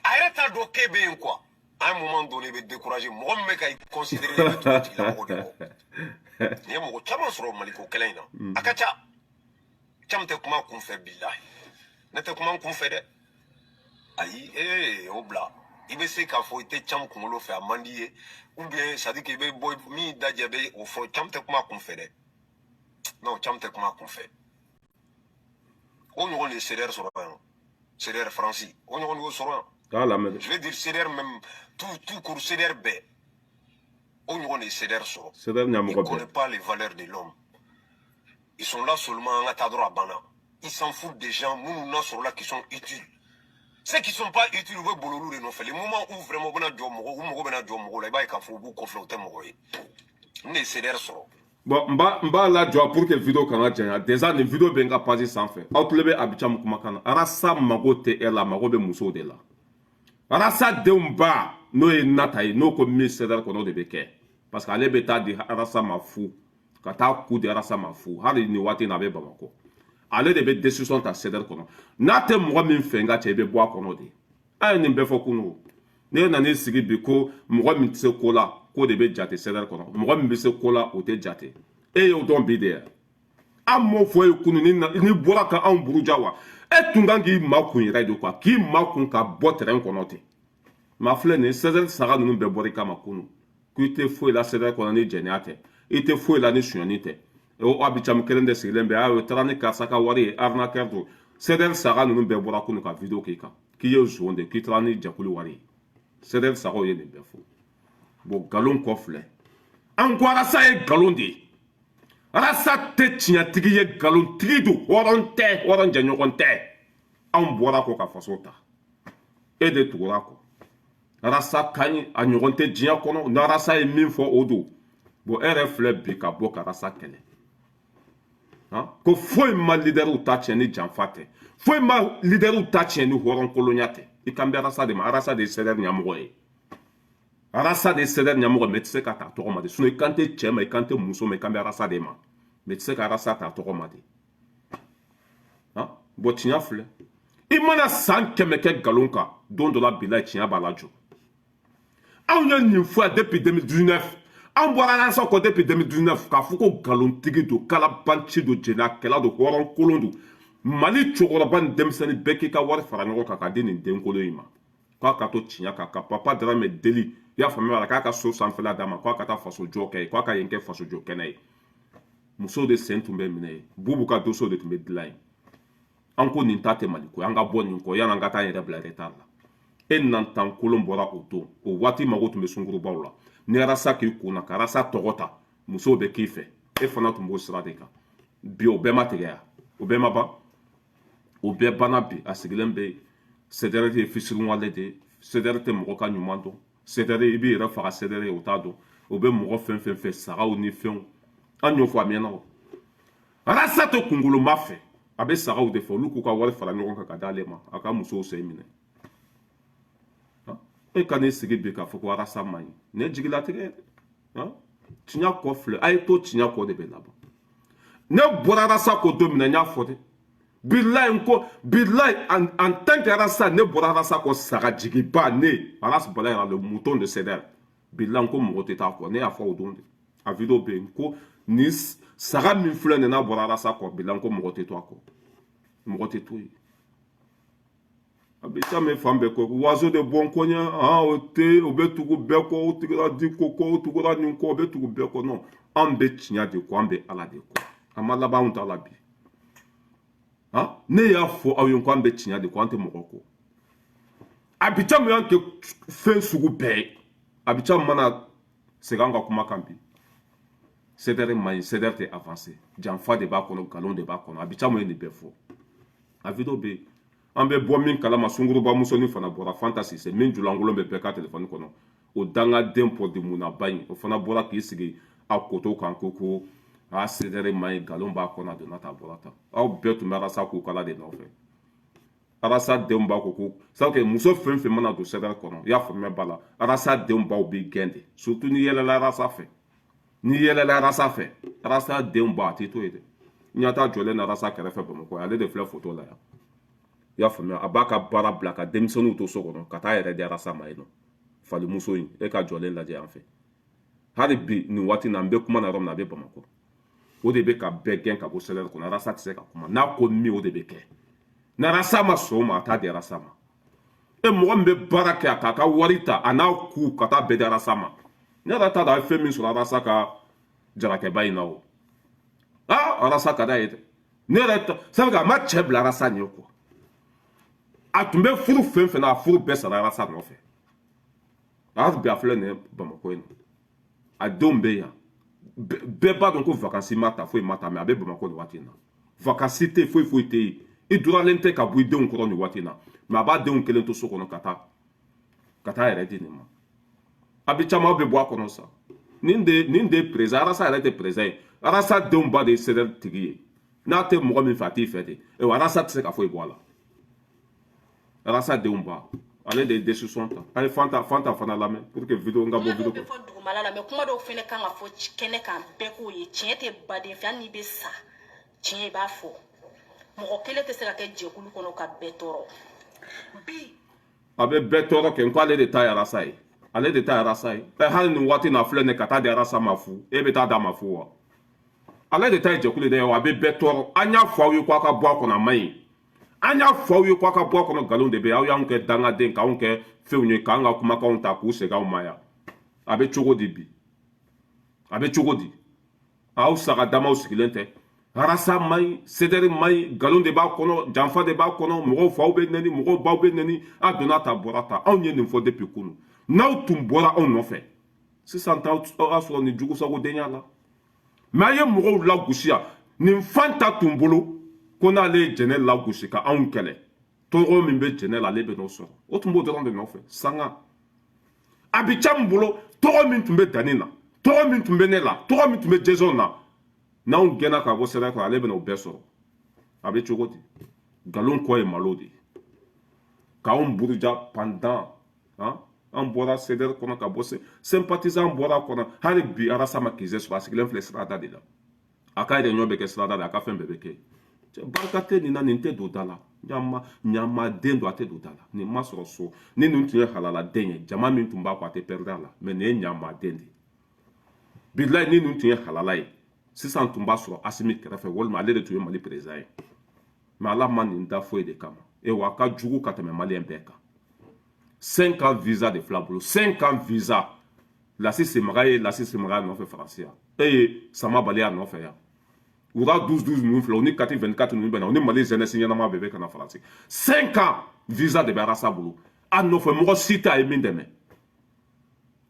a yɛrɛ t'a dɔn k'e bɛ yen quoi, à un moment donné, i bɛ décourager. Mɔgɔ min bɛ ka i considérer, i bɛ tugu o tigilamɔgɔ de kɔ. Nin ye mɔgɔ caman sɔrɔ Maliko kɛlɛ in na, a ka ca. Caman tɛ kuma kun fɛ. Bilahi, ne tɛ kuma kun fɛ dɛ. Ayi, ee, o bila. I bɛ se k'a fɔ i tɛ Cam kunkolo fɛ, a man di ye, ou bien c'est à dire que i bɛ bɔ min dajɛ bɛ o fɔ. Cam tɛ kuma kun fɛ dɛ. Non, Cam tɛ kuma kun fɛ. O ɲɔgɔn de ye CDR sɔrɔ yan, CDR Faransi, o ɲɔgɔn de y'o sɔrɔ yan. K'a lamɛn dɛ. Je vais dire CDR même tout court, CDR bɛɛ, o ɲɔgɔn de ye CDR sɔrɔ. CDR Ils ɲɛmɔgɔ ne bɛɛ. connaissent pas les valeurs de l'homme. Ils sont là seulement, an ka taa dɔrɔn, a banna. Ils s'en foutent des gens minnu n'a sɔrɔ la qui sont utiles. Ceux qui sont pas utiles, u bɛ boli olu de nɔfɛ. Le moment où vraiment u bɛna jɔ mɔgɔ, u mago bɛna jɔ mɔgɔw la, i b'a ye k'a fɔ u b'u kɔfilɛ, u tɛ mɔgɔ ye. N de ye CDR sɔrɔ. Bon, n b'a lajɔ pour que vidéo kana janya. Déjà, nin vidéo bɛ n ka page sanfɛ. Aw tulo bɛ Abi Camu kumakan na. Arasa mago tɛ e la, mago bɛ musow de la. Arasa denw ba, n'o ye Nata ye, n'o ko min CDR kɔnɔ, o de bɛ kɛ, parce que ale bɛ taa di Arasa ma fu, ka taa ku di Arasa ma fu. Hali nin waati in na, a bɛ Bamakɔ, ale de bɛ décision ta CDR kɔnɔ. N'a tɛ mɔgɔ min fɛ, n ka cɛ, i bɛ bɔ a kɔnɔ de. A ye nin bɛɛ fɔ kunun o. Ne nan'i sigi bi ko mɔgɔ min tɛ se ko la, k'o de bɛ jate CDR kɔnɔ, mɔgɔ min bɛ se ko la, o tɛ jate. E y'o dɔn bi de ya? An m'o fɔ e kunun? Ni bɔra ka anw buruja wa, e tun kan k'i makun yɛrɛ de quoi, k'i makun ka bɔ terrain kɔnɔ ten. Maa filɛ nin ye, CDR saga ninnu bɛɛ bɔra i kama kunun k'i tɛ foyi la CDR kɔnɔ ni jɛnɛya tɛ, i tɛ foyi la ni sonyani tɛ. O Abi Camu kelen de sigilen bɛ, ayi, o taara ni karisa ka wari ye, arnaqueur don. CDR saga ninnu bɛɛ bɔra kunun ka vidéo k'i kan k'i ye zon de, k'i taara ni jɛkulu wari ye. CDR sagaw ye nin bɛɛ fɔ. Bon, nkalon kɔ filɛ, an ko Arasa ye nkalon de ye. Arasa tɛ tiɲɛtigi ye, nkalontigi don, hɔrɔn tɛ, hɔrɔn jɛɲɔgɔn tɛ. Anw bɔra kɔ ka faso ta, e de tugura kɔ. Arasa ka ɲi, a ɲɔgɔn tɛ diɲɛ kɔnɔ. Ni Arasa ye min fɔ, o don. Bon, e yɛrɛ filɛ bi ka bɔ ka Arasa kɛlɛ. Han, ko foyi ma leaderw ta tiɲɛ ni janfa tɛ, foyi ma leaderw ta tiɲɛ ni hɔrɔnkolonya tɛ. I kan bɛ Arasa de ma. Arasa de ye CDR ɲɛmɔgɔ ye, Arasa de ye CDR ɲɛmɔgɔ. Mais i tɛ se ka ta tɔgɔ ma de, sinon i kan tɛ cɛ ma, i kan tɛ muso ma, i kan bɛ Arasa de ma, mais i tɛ se ka Arasa ta tɔgɔ ma de. Han, bon, tiɲɛ filɛ, i mana san 100 kɛ nkalon kan, don dɔ la, bilayi, tiɲɛ b'a la jɔ. Anw ye nin fɔ yan depuis 2019. An bɔra Arasa kɔ depuis 2019 k'a fɔ ko nkalontigi don, kalabanci don, jɛnɛyakɛla don, hɔrɔnkolon don. Mali cɛkɔrɔba ni denmisɛnnin bɛɛ k'i ka wari fara ɲɔgɔn kan k'a di nin denkolon in ma, k'a ka to tiɲɛ kan, ka Papa Dramɛ deli. I y'a faamuya la, k'a ka so sanfɛla d'a ma, k'a ka taa faso jɔ kɛ, k'a ka yen kɛ faso jɔ kɛnɛ ye. Musow de sen tun bɛ minɛ yen, Bubu ka dossier de tun bɛ dilan yen. An ko nin ta tɛ Mali ko, an ka bɔ nin kɔ yan'an ka taa an yɛrɛ bila retard la. E nantan kolon bɔra o don, o waati mago tun bɛ sunkurubaw la. Ni Arasa k'i kun na ka Arasa tɔgɔ ta, musow bɛ k'i fɛ, e fana tun b'o sira de kan. Bi o bɛɛ ma tigɛ yan, o bɛɛ ma ban, o bɛɛ banna. Bi a sigilen bɛ yen. CDR ye fisiriwale de ye. CDR tɛ mɔgɔ ka ɲuman dɔn. CDR, i b'i yɛrɛ faga CDR ye, o t'a dɔn. O bɛ mɔgɔ fɛn fɛn fɛ, sagaw ni fɛnw, an y'o fɔ a mɛnna. O Arasa tɛ kunkoloma fɛ, a bɛ sagaw de fɛ. Olu k'u ka wari fara ɲɔgɔn kan ka d'ale ma, a ka musow sen minɛ. E ka n'i sigi bi k'a fɔ ko Arasa man ɲi, nin ye jigilatigɛ ye dɛ. Tiɲɛ kɔ filɛ, a ye to tiɲɛ kɔ de bɛ laban. Ne bɔra Arasa kɔ don min na, n y'a fɔ dɛ, bilayi, n ko bilayi, en tant que Arasa, ne bɔra Arasa kɔ, sagajigiba, ne Aras Balayira, le mouton de CDR, bilayi, n ko mɔgɔ tɛ taa kɔ. Ne y'a fɔ o don de, a vidéo bɛ yen. N ko nin saga min filɛ nin, n'a bɔra Arasa kɔ, bilayi, n ko mɔgɔ tɛ to a kɔ, mɔgɔ tɛ to yen. A bɛ taa min fan bɛɛ kɔ, oiseau de bon koɲɛ, ah, o tɛ, o bɛ tugu bɛɛ kɔ, o tugura Diko kɔ, o tugura nin kɔ, o bɛ tugu bɛɛ kɔ. Non, an bɛ tiɲɛ de kɔ, an bɛ Ala de kɔ. A ma laban, anw ta la bi. Ah, ne y'a fɔ aw ye ko an bɛ tiɲɛ de kɔ, an tɛ mɔgɔ kɔ. A bi ca min y'an kɛ fɛn sugu bɛɛ ye, a bi ca mana segin an ka kuma kan bi. CDR man ɲi, CDR tɛ avancé, janfa de b'a kɔnɔ, nkalon de b'a kɔnɔ. A bi ca mun ye nin bɛɛ fɔ, a vidéo bɛ yen. An bɛ bɔ min kalama, sunkuruba musonin fana bɔra, Fanta Sise min julankolon bɛ bɛɛ ka telefɔni kɔnɔ, o dangaden pɔdimunaba in, o fana bɔra k'i sigi a koto kan ko a CDR man ɲi, nkalon b'a kɔnɔ. A donna ta, a bɔra ta. Aw bɛɛ tun bɛ Arasa ko kala de nɔfɛ. Arasa denw b'a ko ko sabu muso fɛn fɛn mana don CDR kɔnɔ, i y'a faamuya ba la, Arasa denw baw b'i gɛn de, surtout n'i yɛlɛla Arasa fɛ. N'i yɛlɛla Arasa fɛ, Arasa denw ba, a t'i to yen dɛ. N ɲɛ t'a jɔlen na Arasa kɛrɛfɛ Bamakɔ, ale de filɛ photo la yan. I y'a faamuya, a b'a ka baara bila ka denmisɛnninw to so kɔnɔ ka taa yɛrɛ di Arasa ma yen nɔ. Falimuso in, e ka jɔlen lajɛ yan fɛ hali bi nin waati na, n bɛ kuma na yɔrɔ min na, a bɛ Bamakɔ. O de bɛ ka bɛɛ gɛn ka bɔ CDR kɔnɔ. Arasa tɛ se ka kuma, n'a ko min, o de bɛ kɛ. Ni Arasa ma sɔn o ma, a t'a di Arasa ma. E mɔgɔ min bɛ baara kɛ, a k'a ka wari ta, a n'a ku ka taa bɛɛ di Arasa ma, ne yɛrɛ t'a dɔn a ye fɛn min sɔrɔ Arasa ka jarakɛba in na. O aa, Arasa ka d'a ye dɛ. Ne yɛrɛ ta sabu a ma cɛ bila Arasa ɲɛ quoi. A tun bɛ furu fɛn fɛn na, a furu bɛɛ sara Arasa nɔfɛ. A bi, a filɛ nin ye Bamakɔ yen nɔ, a denw bɛ yan. Bɛɛ b'a dɔn ko vacances ma ta, foyi ma ta, mais a bɛ Bamakɔ nin waati in na. Vacances tɛ yen, foyi foyi tɛ yen, i duralen tɛ ka bɔ i denw kɔrɔ nin waati in na, mais a b'a denw kelen to so kɔnɔ ka taa yɛrɛ di nin ma. A bɛ caman bɛ bɔ a kɔnɔ sa. Nin de ye président. Arasa yɛrɛ tɛ président ye, Arasa denw ba de ye CDR tigi ye. N'a tɛ mɔgɔ min fɛ, a t'i fɛ de. Arasa tɛ se ka foyi bɔ a la. Arasa denw ba, ale de ye décision ta. A ye Fanta fana lamɛn pour que vidéo n ka bɔ kuma dɔw vidéo bɛ fɔ dugumala la, mais kuma dɔw fɛnɛ kan ka fɔ kɛnɛ kan, bɛɛ k'o ye. Tiɲɛ tɛ baden fɛ, hali n'i bɛ sa, tiɲɛ i b'a fɔ. Mɔgɔ kelen tɛ se ka kɛ jɛkulu kɔnɔ ka bɛɛ tɔɔrɔ bi. A bɛ bɛɛ tɔɔrɔ kɛ. N ko ale de ta ye Arasa ye, ale de ta ye Arasa ye. Ɛ, hali nin waati na, filɛ nin, ka taa di Arasa ma fu, e bɛ taa d'a ma fu wa? Ale de ta ye jɛkulu de ye wa, a bɛ bɛɛ tɔɔrɔ. An y'a fɔ aw ye ko a ka bɔ a kɔnɔ, a man ɲi. An y'a fɔ aw ye ko a ka bɔ a kɔnɔ, nkalon de bɛ yen. Aw y'anw kɛ dangaden, k'anw kɛ fɛnw ye, k'an ka kumakanw ta k'u segin aw ma yan. A bɛ cogo di bi? A bɛ cogo di? Aw saga damaw sigilen tɛ. Arasa man ɲi, CDR man ɲi, nkalon de b'a kɔnɔ, janfa de b'a kɔnɔ, mɔgɔw faw bɛ nɛni, mɔgɔw baw bɛ nɛni. A donna ta, bɔra ta. Anw ye nin fɔ depuis kunun. N'aw tun bɔra anw nɔfɛ sisan, t'aw y'a sɔrɔ nin jugusagodenya la. Mais a ye mɔgɔw lagosi yan. Nin Fanta tun bolo ko n'ale ye jɛnɛ lagosi ka anw kɛlɛ, tɔgɔ min bɛ jɛnɛ la, ale bɛ n'o sɔrɔ. O tun b'o dɔrɔn de nɔfɛ sanga. A bi ca min bolo, tɔgɔ min tun bɛ danni na, tɔgɔ min tun bɛ ne la, tɔgɔ min tun bɛ Jason na, n'anw gɛnna ka bɔ sɛbɛn kɔnɔ, ale bɛna o bɛɛ sɔrɔ. A bɛ cogo di? Nkalon kɔ ye malo de ye k'anw buruja pendant han. An bɔra CDR kɔnɔ ka bɔ, sympathisant bɔra a kɔnɔ. Hali bi Arasa ma kisɛ sɔrɔ, a sigilen filɛ sirada de la. A ka réunion bɛ kɛ sirada la, a ka fɛn bɛɛ bɛ kɛ. Cɛ, barika tɛ nin na, nin tɛ don da la. Ɲama ɲamaden don, a tɛ don da la. Nin ma sɔrɔ so. Ni nin tun ye halaladen ye, jama min tun b'a kɔ, a tɛ perdre a la. Mais nin ye ɲamaden de ye. Bilayi, ni nin tun ye halala ye sisan, tun b'a sɔrɔ Asimi kɛrɛfɛ, walima ale de tun ye Mali président ye. Mais Ala ma nin da foyi de kama. E wa, a ka jugu ka tɛmɛ maliyɛn bɛɛ kan. 5 ans visa de fila bolo, 5 ans visa. Lasi Semaga ye Lasi Semaga nɔfɛ Faransi yan, e ye Sama Bali a nɔfɛ yan. U ka 12 12 ninnu filɛ, u ni Kati 24 ninnu bɛ na, u ni Mali jeunesse ɲɛnama bɛɛ bɛ ka na Faransi. 5 ans visa de bɛ Arasa bolo, a nɔfɛ mɔgɔ si tɛ a ye min dɛmɛ.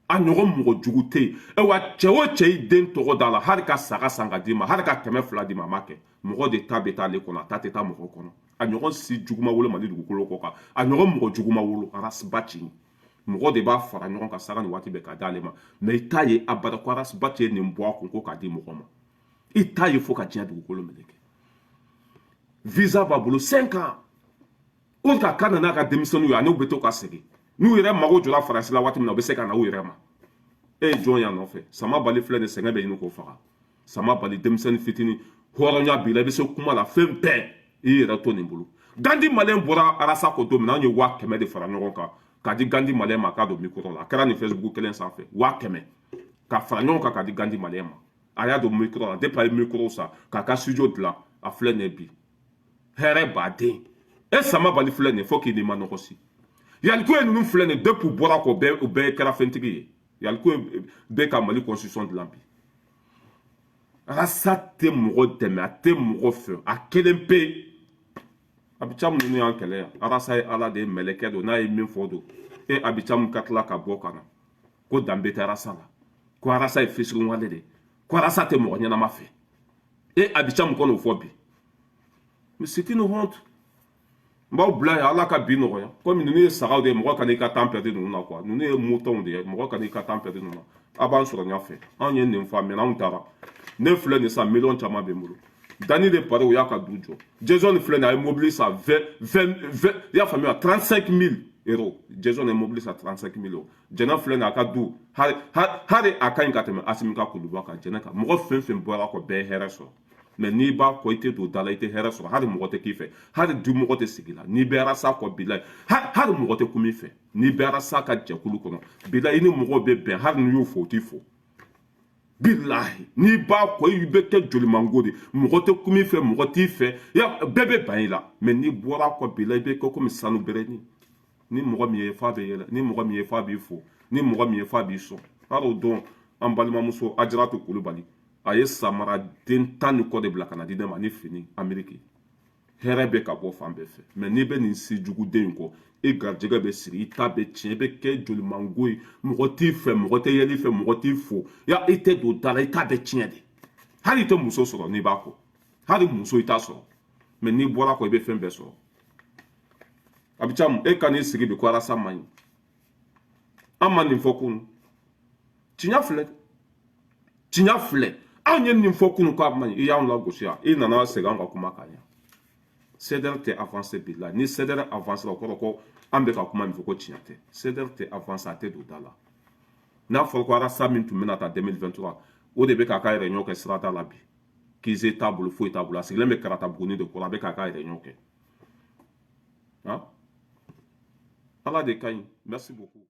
A ɲɔgɔn mɔgɔ jugu tɛ yen. Ayiwa, cɛ o cɛ y'i den tɔgɔ da la, hali ka saga san ka d'i ma, hali ka 200 d'i ma, a ma kɛ. Mɔgɔ de ta bɛ taa ale kɔnɔ, a ta tɛ taa mɔgɔ kɔnɔ. A ɲɔgɔn si jugu ma wolo Mali dugukolo kɔ kan, a ɲɔgɔn mɔgɔ jugu ma wolo. Arasiba ci, mɔgɔ de b'a fara ɲɔgɔn kan sanga ni waati bɛɛ ka d'ale ma, mais i t'a ye abada ko Arasiba ci ye nin bɔ a kun ko k'a di mɔgɔ ma. I t'a ye fo ka diɲɛ dugukolo meleke. Visa b'a bolo 5 ans. O ka ka nana ka denmisɛnninw ye, a n'u bɛ to ka segin. N'u yɛrɛ mago jɔra Faransi la waati min na, u bɛ se ka na u yɛrɛ ma. E ye jɔn y'a nɔfɛ? Sama Bali filɛ nin, sɛgɛn bɛ ɲini k'o faga. Sama Bali, denmisɛnnin fitinin, hɔrɔnya b'i la, i bɛ se kuma la, fɛn bɛɛ, i yɛrɛ to nin bolo. Gandi Malien bɔra Arasa kɔ don min na, an ye 100 000 de fara ɲɔgɔn kan k'a di Gandi Malien ma k'a don micro la. A kɛra nin Facebook kelen sanfɛ, 100 000 ka fara ɲɔgɔn kan k'a di Gandi Malien ma. A y'a don micro la. Depuis a ye micro san k'a ka studio dilan, a filɛ nin ye bi, hɛrɛ baden. E Sama Bali filɛ nin ye, fo k'i ni ma nɔgɔ si. Yaliko ye ninnu filɛ nin ye, depuis u bɔra kɔ, bɛɛ u bɛɛ kɛra fɛntigi ye. Yaliko bɛ ka Mali constitution dilan bi. Arasa tɛ mɔgɔ dɛmɛ, a tɛ mɔgɔ fɛ, a kelen pe. Abicamu ninnu y'an kɛlɛ yan. Arasa ye Ala de ye, mɛlɛkɛ don, n'a ye min fɔ don. E Abicamu ka tila ka bɔ ka na ko danbe tɛ Arasa la, ko Arasa ye fisiriwale de, ko Arasa tɛ mɔgɔ ɲɛnama fɛ. E Abicamu kɔn'o fɔ bi, mais c'est une honte. N b'aw bila yan, Ala ka bi nɔgɔya. Komi ninnu ye sagaw de ye, mɔgɔ kan'i ka temps perdu ninnu na quoi. Ninnu ye moutonw de ye, mɔgɔ kan'i ka temps perdu ninnu na. A b'an sɔrɔ ɲɛfɛ, anw ye nin fɔ, a mɛnna, anw taara. Ne filɛ nin san, miliyɔn caman bɛ n bolo. Dani de Paris, o y'a ka du jɔ. Jason filɛ nin, a ye mobili san 20 20 20, i y'a faamuya, 35 000 euros. Jason ye mobili san 35 000 euros. Jɛnɛ filɛ nin, a ka du hali hali a ka ɲi ka tɛmɛ Asimi ka kuluba kan. Jɛnɛ kan, mɔgɔ fɛn fɛn bɔra kɔ, bɛɛ ye hɛrɛ sɔrɔ. Mais n'i b'a kɔ, i tɛ don da la, i tɛ hɛrɛ sɔrɔ. Hali mɔgɔ tɛ k'i fɛ, hali du mɔgɔ tɛ sigi la. N'i bɛ Arasa kɔ, bila, hali mɔgɔ tɛ kun i fɛ. N'i bɛ Arasa ka jɛkulu kɔnɔ, bila, i ni mɔgɔw bɛ bɛn, hali n'i y'u fo, u t'i fo. Bilahi, n'i b'a kɔ, i bɛ kɛ jolimango de, mɔgɔ tɛ kun i fɛ, mɔgɔ t'i fɛ, bɛɛ bɛ ban i la. Mais n'i bɔra kɔ, bila, i bɛ kɛ komi sanu bɛrɛnin. Ni mɔgɔ min ye f'a bɛ yɛlɛ, ni mɔgɔ min ye f'a b'i fo, ni mɔgɔ min ye f'a b'i sɔn. Hali o don, an balimamuso Ajaratu Kulubali, a ye samaraden 10 ni kɔ de bila ka na di ne ma ni fini Ameriki. Hɛrɛ bɛ ka bɔ fan bɛɛ fɛ. Mais n'i bɛ nin si juguden in kɔ, e garijɛgɛ bɛ siri, i ta bɛ tiɲɛ, i bɛ kɛ jolimango ye, mɔgɔ t'i fɛ, mɔgɔ tɛ yɛlɛ i fɛ, mɔgɔ t'i fo ya, i tɛ don da la, i ta bɛ tiɲɛ de. Hali i tɛ muso sɔrɔ n'i b'a kɔ, hali muso i t'a sɔrɔ. Mais n'i bɔra kɔ, i bɛ fɛn bɛɛ sɔrɔ. Abicamu, e ka n'i sigi bi ko Arasa man ɲi. An ma nin fɔ kunun, tiɲɛ filɛ, tiɲɛ filɛ. Anw ye nin fɔ kunun k'a man ɲi, i y'anw lagosi yan, i nana segin an ka kuma kan yan. CDR tɛ avancé bi la. Ni CDR avancé la, o kɔrɔ ko an bɛ ka kuma min fɔ ko tiɲɛ tɛ. CDR tɛ avancé, a tɛ don da la. N'a fɔra ko Arasa min tun bɛna taa 2023, o de bɛ k'a ka réunion kɛ sirada la bi. Kize t'a bolo, foyi t'a bolo, a sigilen bɛ karata buguni de kɔrɔ, a bɛ k'a ka réunion kɛ. Han, Ala de ka ɲi. Merci beaucoup.